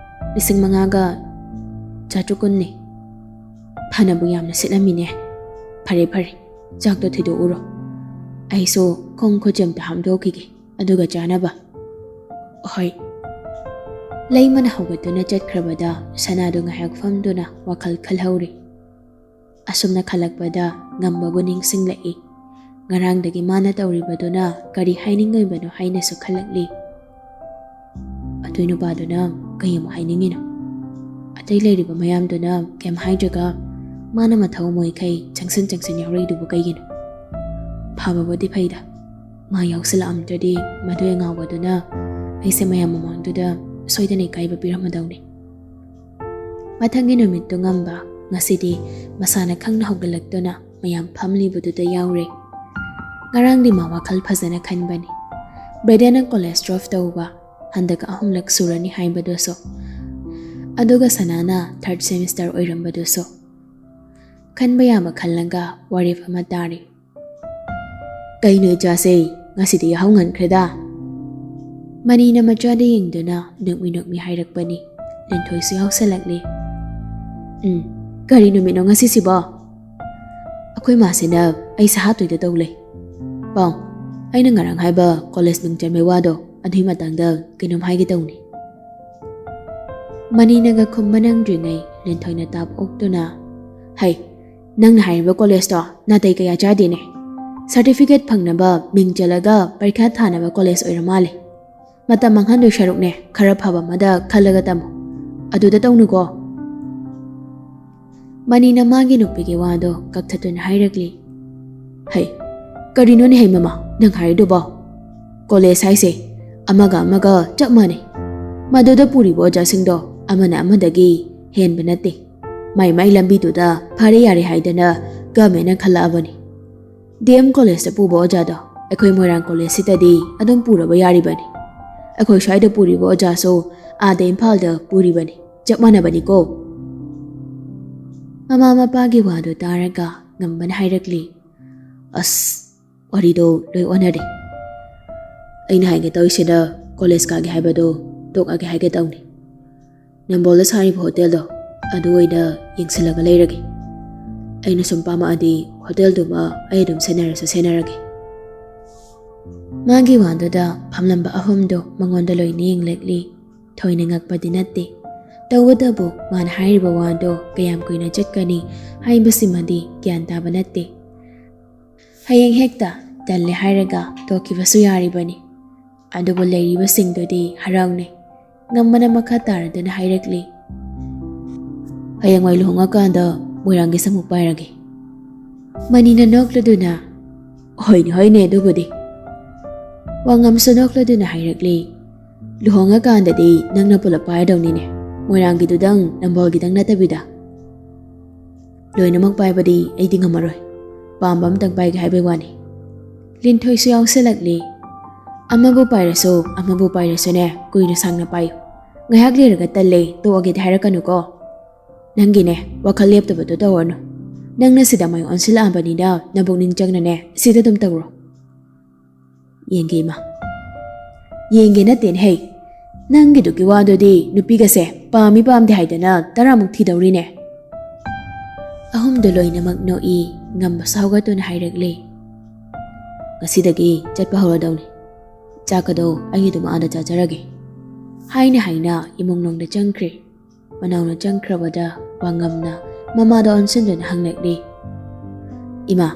ꯂꯤꯁꯤꯡ ꯃꯉꯥꯒ ꯆꯥꯇ꯭ꯔꯨꯛ ꯀꯨꯟꯅꯤ꯫ ꯐꯅꯕꯨ ꯌꯥꯝꯅ ꯁꯤꯠꯂꯝꯃꯤꯅꯦ꯫ ꯐꯔꯦ, ꯐꯔꯦ, ꯆꯥꯛꯇꯣ ꯊꯤꯗꯣꯛꯎꯔꯣ꯫ ꯑꯩꯁꯨ ꯈꯣꯡ ꯈꯨꯠꯁꯦ ꯑꯝꯇ ꯍꯥꯝꯗꯣꯛꯈꯤꯒꯦ, ꯑꯗꯨꯒ ꯆꯥꯅꯕ꯫" "ꯍꯣꯏ꯫" ꯂꯩꯃꯅ ꯍꯧꯒꯠꯇꯨꯅ ꯆꯠꯈ꯭ꯔꯕꯗ ꯁꯅꯥꯗꯨ ꯉꯥꯏꯍꯥꯛ ꯐꯝꯗꯨꯅ ꯋꯥꯈꯜ ꯈꯜꯍꯧꯔꯤ꯫ ꯑꯁꯨꯝꯅ ꯈꯜꯂꯛꯄꯗ ꯉꯝꯕꯕꯨ ꯅꯤꯡꯁꯤꯡꯂꯛꯏ꯫ ꯉꯔꯥꯡꯗꯒꯤ ꯃꯥꯅ ꯇꯧꯔꯤꯕꯗꯨꯅ ꯀꯔꯤ ꯍꯥꯏꯅꯤꯡꯉꯤꯕꯅꯣ ꯍꯥꯏꯅꯁꯨ ꯈꯜꯂꯛꯂꯤ꯫ ꯑꯗꯨꯏ ꯅꯨꯄꯥꯗꯨꯅ ꯀꯩ ꯑꯃꯨꯛ ꯍꯥꯏꯅꯤꯡꯉꯤꯅꯣ? ꯑꯇꯩ ꯂꯩꯔꯤꯕ ꯃꯌꯥꯝꯗꯨꯅ ꯀꯩꯝ ꯍꯥꯏꯗ꯭ꯔꯒ ꯃꯥꯅ ꯃꯊꯧ ꯃꯣꯏꯈꯩ ꯆꯪꯁꯤꯟ ꯆꯪꯁꯤꯟ ꯌꯥꯎꯔꯛꯏꯗꯨꯕꯨ ꯀꯩꯒꯤꯅꯣ? ꯐꯕꯕꯨꯗꯤ ꯐꯩꯗ, ꯃꯥ ꯌꯥꯎꯁꯤꯜꯂꯛꯑꯝꯗ꯭ꯔꯗꯤ ꯃꯗꯨ ꯑꯉꯥꯎꯕꯗꯨꯅ ꯑꯩꯁꯦ ꯃꯌꯥꯝ ꯃꯃꯥꯡꯗꯨꯗ ꯁꯣꯏꯗꯅ ꯏꯀꯥꯏꯕ ꯄꯤꯔꯝꯃꯗꯧꯅꯤ꯫ ꯃꯊꯪꯒꯤ ꯅꯨꯃꯤꯠꯇꯨ ꯉꯝꯕ ꯉꯁꯤꯗꯤ ꯃꯁꯥꯅ ꯈꯪꯅ ꯍꯧꯒꯠꯂꯛꯇꯨꯅ ꯃꯌꯥꯝ ꯐꯝꯂꯤꯕꯗꯨꯗ ꯌꯥꯎꯔꯦ꯫ ꯉꯔꯥꯡꯗꯤ ꯃꯥ ꯋꯥꯈꯜ ꯐꯖꯅ ꯈꯟꯕꯅꯤ꯫ ꯕ꯭ꯔꯦꯗꯦꯟꯅ ꯀꯣꯂꯦꯖ ꯗ꯭ꯔꯣꯞ ꯇꯧꯕ ꯍꯟꯗꯛ ꯑꯍꯨꯝꯂꯛ ꯁꯨꯔꯅꯤ ꯍꯥꯏꯕꯗꯨꯁꯨ, ꯑꯗꯨꯒ ꯁꯅꯥꯅ ꯊꯥꯔꯠ ꯁꯦꯃꯤꯁꯇꯔ ꯑꯣꯏꯔꯝꯕꯗꯨꯁꯨ꯫ ꯈꯟꯕ ꯌꯥꯕ ꯈꯜꯂꯒ ꯋꯥꯔꯦꯞ ꯑꯃ ꯇꯥꯔꯦ꯫ "ꯀꯩꯅꯣ ꯏꯆꯥꯁꯦ, ꯉꯁꯤꯗꯤ ꯌꯥꯍꯧ ꯉꯟꯈ꯭ꯔꯦꯗ?" ꯃꯅꯤꯅ ꯃꯆꯥꯗ ꯌꯦꯡꯗꯨꯅ ꯅꯣꯛꯃꯤ ꯅꯣꯛꯃꯤ ꯍꯥꯏꯔꯛꯄꯅꯤ꯫ ꯂꯤꯟꯊꯣꯏꯁꯨ ꯌꯥꯎꯁꯜꯂꯛꯂꯦ꯫ "ꯎꯝ, ꯀꯔꯤ ꯅꯨꯃꯤꯠꯅꯣ ꯉꯁꯤꯁꯤꯕꯣ?" "ꯑꯩꯈꯣꯏ ꯃꯥꯁꯤꯅ ꯑꯩꯁꯦ ꯍꯥꯠꯇꯣꯏꯗ ꯇꯧ ꯂꯩ꯫ ꯄꯥꯎ, ꯑꯩꯅ ꯉꯔꯥꯡ ꯍꯥꯏꯕ ꯀꯣꯂꯦꯖ ꯃꯤꯡ ꯆꯟꯕꯩ ꯋꯥꯗꯣ, ꯑꯗꯨꯒꯤ ꯃꯇꯥꯡꯗ ꯀꯩꯅꯣꯝ ꯍꯥꯏꯒꯦ ꯇꯧꯅꯤ꯫" ꯃꯅꯤꯅꯒ ꯈꯨꯝꯕ ꯅꯪꯗ꯭ꯔꯤꯉꯩ ꯂꯤꯟꯊꯣꯏꯅ ꯇꯥꯞ ꯑꯣꯛꯇꯨꯅ, "ꯍꯩ, ꯅꯪꯅ ꯍꯥꯏꯔꯤꯕ ꯀꯣꯂꯦꯖꯇꯣ ꯅꯥꯇꯩ ꯀꯌꯥ ꯆꯥꯗꯦꯅꯦ꯫ ꯁꯥꯔꯇꯤꯐꯤꯀꯦꯠ ꯐꯪꯅꯕ ꯃꯤꯡ ꯆꯜꯂꯒ ꯄꯔꯤꯈ꯭ꯌꯥ ꯊꯥꯅꯕ ꯀꯣꯂꯦꯖ ꯑꯣꯏꯔ ꯃꯥꯜꯂꯦ꯫ ꯃꯇꯝ ꯃꯥꯡꯍꯟꯗꯣꯏ ꯁꯔꯨꯛꯅꯦ, ꯈꯔ ꯐꯕ ꯑꯃꯗ ꯈꯜꯂꯒ ꯇꯝꯃꯨ꯫ ꯑꯗꯨꯗ ꯇꯧꯅꯨꯀꯣ꯫" ꯃꯅꯤꯅ ꯃꯥꯒꯤ ꯅꯨꯄꯤꯒꯤ ꯋꯥꯗꯣ ꯀꯛꯊꯠꯇꯨꯅ ꯍꯥꯏꯔꯛꯂꯤ, "ꯍꯩ, ꯀꯔꯤꯅꯣꯅꯦ ꯍꯩ ꯃꯃꯥ ꯅꯪ ꯍꯥꯏꯔꯤꯗꯨꯕꯣ? ꯀꯣꯂꯦꯖ ꯍꯥꯏꯁꯦ ꯑꯃꯒ ꯑꯃꯒ ꯆꯞ ꯃꯥꯟꯅꯩ꯫ ꯃꯗꯨꯗ ꯄꯨꯔꯤꯕ ꯑꯣꯖꯥꯁꯤꯡꯗꯣ ꯑꯃꯅ ꯑꯃꯗꯒꯤ ꯍꯦꯟꯕ ꯅꯠꯇꯦ꯫ ꯃꯥꯏ ꯃꯥꯏ ꯂꯝꯕꯤꯗꯨꯗ ꯐꯔꯦ ꯌꯥꯔꯦ ꯍꯥꯏꯗꯅ ꯒꯃꯦꯟꯅ ꯈꯜꯂꯛꯑꯕꯅꯤ꯫ ꯗꯤ ꯑꯦꯝ ꯀꯣꯂꯦꯖꯇ ꯄꯨꯕ ꯑꯣꯖꯥꯗꯣ ꯑꯩꯈꯣꯏ ꯃꯣꯏꯔꯥꯡ ꯀꯣꯂꯦꯖꯁꯤꯗꯗꯤ ꯑꯗꯨꯝ ꯄꯨꯔꯕ ꯌꯥꯔꯤꯕꯅꯤ꯫ ꯑꯩꯈꯣꯏ ꯁ꯭ꯋꯥꯏꯗ ꯄꯨꯔꯤꯕ ꯑꯣꯖꯥꯁꯨ ꯑꯥꯗ ꯏꯝꯐꯥꯜꯗ ꯄꯨꯔꯤꯕꯅꯤ꯫ ꯆꯞ ꯃꯥꯟꯅꯕꯅꯤꯀꯣ꯫" ꯃꯃꯥ ꯃꯄꯥꯒꯤ ꯋꯥꯗꯨ ꯇꯥꯔꯒ ꯉꯝꯕꯅ ꯍꯥꯏꯔꯛꯂꯤ, "ꯑꯁ, ꯋꯥꯔꯤꯗꯣ ꯂꯣꯏ ꯑꯣꯟꯅꯔꯦ꯫ ꯑꯩꯅ ꯍꯥꯏꯒꯦ ꯇꯧꯔꯤꯁꯤꯅ ꯀꯣꯂꯦꯖ ꯀꯥꯒꯦ ꯍꯥꯏꯕꯗꯣ ꯇꯣꯛꯑꯒꯦ ꯍꯥꯏꯒꯦ ꯇꯧꯅꯤ꯫ ꯅꯝꯕꯣꯜꯗ ꯁꯥꯔꯤꯕ ꯍꯣꯇꯦꯜꯗꯣ ꯑꯗꯨ ꯑꯣꯏꯅ ꯌꯦꯡꯁꯤꯜꯂꯒ ꯂꯩꯔꯒꯦ꯫ ꯑꯩꯅ ꯁꯨꯝ ꯄꯥꯝꯃꯛꯑꯗꯤ ꯍꯣꯇꯦꯜꯗꯨꯃ ꯑꯩ ꯑꯗꯨꯝ ꯁꯦꯟꯅꯔꯁꯨ ꯁꯦꯟꯅꯔꯒꯦ꯫" ꯃꯥꯒꯤ ꯋꯥꯗꯨꯗ ꯐꯝꯂꯝꯕ ꯑꯍꯨꯝꯗꯨ ꯃꯉꯣꯟꯗ ꯂꯣꯏꯅ ꯌꯦꯡꯂꯛꯂꯤ꯫ ꯊꯣꯏꯅ ꯉꯛꯄꯗꯤ ꯅꯠꯇꯦ꯫ ꯇꯧꯕꯇꯕꯨ ꯃꯥꯅ ꯍꯥꯏꯔꯤꯕ ꯋꯥꯗꯣ ꯀꯌꯥꯝ ꯀꯨꯏꯅ ꯆꯠꯀꯅꯤ ꯍꯥꯏꯕꯁꯤꯃꯗꯤ ꯒ꯭ꯌꯥꯟ ꯇꯥꯕ ꯅꯠꯇꯦ꯫ ꯍꯌꯦꯡ ꯍꯦꯛꯇ ꯇꯜꯂꯦ ꯍꯥꯏꯔꯒ ꯇꯣꯛꯈꯤꯕꯁꯨ ꯌꯥꯔꯤꯕꯅꯤ꯫ ꯑꯗꯨꯕꯨ ꯂꯩꯔꯤꯕꯁꯤꯡꯗꯨꯗꯤ ꯍꯔꯥꯎꯅꯩ꯫ ꯉꯝꯕꯅ ꯃꯈꯥ ꯇꯥꯔꯗꯨꯅ ꯍꯥꯏꯔꯛꯂꯤ, "ꯍꯌꯦꯡꯋꯥꯏ ꯂꯨꯍꯣꯡꯉꯀꯥꯟꯗ ꯃꯣꯏꯔꯥꯡꯒꯤ ꯁꯃꯨꯛ ꯄꯥꯏꯔꯒꯦ꯫" ꯃꯅꯤꯅ ꯅꯣꯛꯂꯗꯨꯅ, "ꯍꯣꯏꯅꯦ, ꯍꯣꯏꯅꯦ, ꯑꯗꯨꯕꯨꯗꯤ꯫" ꯋꯥꯉꯝꯁꯨ ꯅꯣꯛꯂꯗꯨꯅ ꯍꯥꯏꯔꯛꯂꯤ, "ꯂꯨꯍꯣꯡꯉꯀꯥꯟꯗꯗꯤ ꯅꯪꯅ ꯄꯨꯂꯞ ꯄꯥꯏꯔꯗꯧꯅꯤꯅꯦ, ꯃꯣꯏꯔꯥꯡꯒꯤꯗꯨꯗꯪ, ꯅꯝꯕꯣꯜꯒꯤꯗꯪ ꯅꯠꯇꯕꯤꯗ꯫" "ꯂꯣꯏꯅꯃꯛ ꯄꯥꯏꯕꯗꯤ ꯑꯩꯗꯤ ꯉꯝꯃꯔꯣꯏ꯫ ꯄꯥꯝꯕ ꯑꯝꯇꯪ ꯄꯥꯏꯒꯦ ꯍꯥꯏꯕꯩ ꯋꯥꯅꯤ꯫" ꯂꯤꯟꯊꯣꯏꯁꯨ ꯌꯥꯎꯁꯜꯂꯛꯂꯤ꯫ "ꯑꯃꯕꯨ ꯄꯥꯏꯔꯁꯨ, ꯑꯃꯕꯨ ꯄꯥꯏꯔꯁꯨꯅꯦ, ꯀꯨꯏꯅ ꯁꯥꯡꯅ ꯄꯥꯏꯌꯨ꯫ ꯉꯥꯏꯍꯥꯛ ꯂꯩꯔꯒ ꯇꯜꯂꯦ, ꯇꯣꯛꯑꯒꯦꯗꯤ ꯍꯥꯏꯔꯛꯀꯅꯨꯀꯣ꯫ ꯅꯪꯒꯤꯅꯦ, ꯋꯥꯈꯜ ꯂꯦꯞꯇꯕꯗꯣ ꯇꯧꯔꯅꯨ꯫ ꯅꯪꯅ ꯁꯤꯗ ꯃꯥꯏ ꯑꯣꯟꯁꯤꯜꯂꯛꯑꯕꯅꯤꯅ ꯅꯕꯨꯛꯅꯤꯡ ꯆꯪꯅꯅꯦ, ꯁꯤꯗ ꯑꯗꯨꯝ ꯇꯧꯔꯣ꯫" "ꯌꯦꯡꯒꯦ ꯏꯃꯥ꯫" "ꯌꯦꯡꯒꯦ ꯅꯠꯇꯦꯅꯦ ꯍꯩ, ꯅꯪꯒꯤꯗꯨꯒꯤ ꯋꯥꯗꯨꯗꯤ ꯅꯨꯄꯤꯒꯁꯦ ꯄꯥꯝꯃꯤ ꯄꯥꯝꯗꯦ ꯍꯥꯏꯗꯅ ꯇꯔꯥꯃꯨꯛ ꯊꯤꯗꯧꯔꯤꯅꯦ꯫" ꯑꯍꯨꯝꯗꯨ ꯂꯣꯏꯅꯃꯛ ꯅꯣꯛꯏ꯫ ꯉꯝꯕꯁꯨ ꯍꯧꯒꯠꯇꯨꯅ ꯍꯥꯏꯔꯛꯂꯦ, "ꯉꯁꯤꯗꯒꯤ ꯆꯠꯄ ꯍꯧꯔꯗꯧꯅꯤ꯫ ꯆꯥꯛꯀꯗꯣ ꯑꯩ ꯑꯗꯨꯝ ꯑꯥꯗ ꯆꯥꯖꯔꯒꯦ꯫" ꯍꯥꯏꯅ ꯍꯥꯏꯅ ꯏꯃꯨꯡꯂꯣꯝꯗ ꯆꯪꯈ꯭ꯔꯦ꯫ ꯃꯅꯥꯎꯅ ꯆꯪꯈ꯭ꯔꯕꯗ ꯋꯥꯉꯝꯅ ꯃꯃꯥꯗ ꯑꯣꯟꯁꯤꯟꯗꯨꯅ ꯍꯪꯂꯛꯂꯤ, "ꯏꯃꯥ,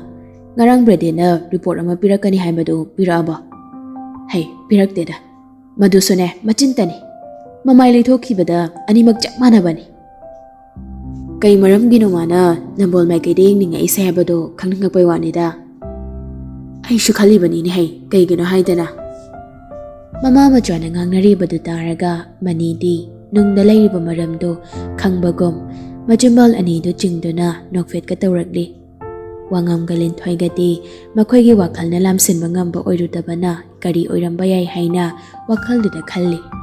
ꯉꯔꯥꯡ ꯕ꯭ꯔꯦꯗꯦꯅ ꯔꯤꯄꯣꯔꯠ ꯑꯃ ꯄꯤꯔꯛꯀꯅꯤ ꯍꯥꯏꯕꯗꯨ ꯄꯤꯔꯛꯑꯕꯣ?" "ꯍꯩ, ꯄꯤꯔꯛꯇꯦꯗ꯫ ꯃꯗꯨꯁꯨꯅꯦ, ꯃꯆꯤꯟꯇꯅꯤ꯫ ꯃꯃꯥꯏ ꯂꯩꯊꯣꯛꯈꯤꯕꯗ ꯑꯅꯤꯃꯛ ꯆꯞ ꯃꯥꯟꯅꯕꯅꯤ꯫ ꯀꯩ ꯃꯔꯝꯒꯤꯅꯣ ꯃꯥꯅ ꯅꯝꯕꯣꯜ ꯃꯥꯏꯀꯩꯗ ꯌꯦꯡꯅꯤꯡꯉꯛꯏꯁꯦ ꯍꯥꯏꯕꯗꯣ ꯈꯪꯅꯤꯡꯉꯛꯄꯩ ꯋꯥꯅꯤꯗ꯫ ꯑꯩꯁꯨ ꯈꯜꯂꯤꯕꯅꯤꯅꯦ ꯍꯩ, ꯀꯩꯒꯤꯅꯣ ꯍꯥꯏꯗꯅ?" ꯃꯃꯥ ꯃꯆꯥꯅ ꯉꯥꯡꯅꯔꯤꯕꯗꯨ ꯇꯥꯔꯒ ꯃꯅꯤꯗꯤ ꯅꯨꯡꯗ ꯂꯩꯔꯤꯕ ꯃꯔꯝꯗꯨ ꯈꯪꯕꯒꯨꯝ ꯃꯆꯤꯟꯕꯥꯜ ꯑꯅꯤꯗꯨ ꯆꯤꯡꯗꯨꯅ ꯅꯣꯛꯐꯦꯠꯀ ꯇꯧꯔꯛꯂꯤ꯫ ꯋꯥꯉꯝꯒ ꯂꯤꯟꯊꯣꯏꯒꯗꯤ ꯃꯈꯣꯏꯒꯤ ꯋꯥꯈꯜꯅ ꯂꯥꯝꯁꯤꯟꯕ ꯉꯝꯕ ꯑꯣꯏꯔꯨꯗꯕꯅ ꯀꯔꯤ ꯑꯣꯏꯔꯝꯕ ꯌꯥꯏ ꯍꯥꯏꯅ ꯋꯥꯈꯜꯗꯨꯗ ꯈꯜꯂꯤ꯫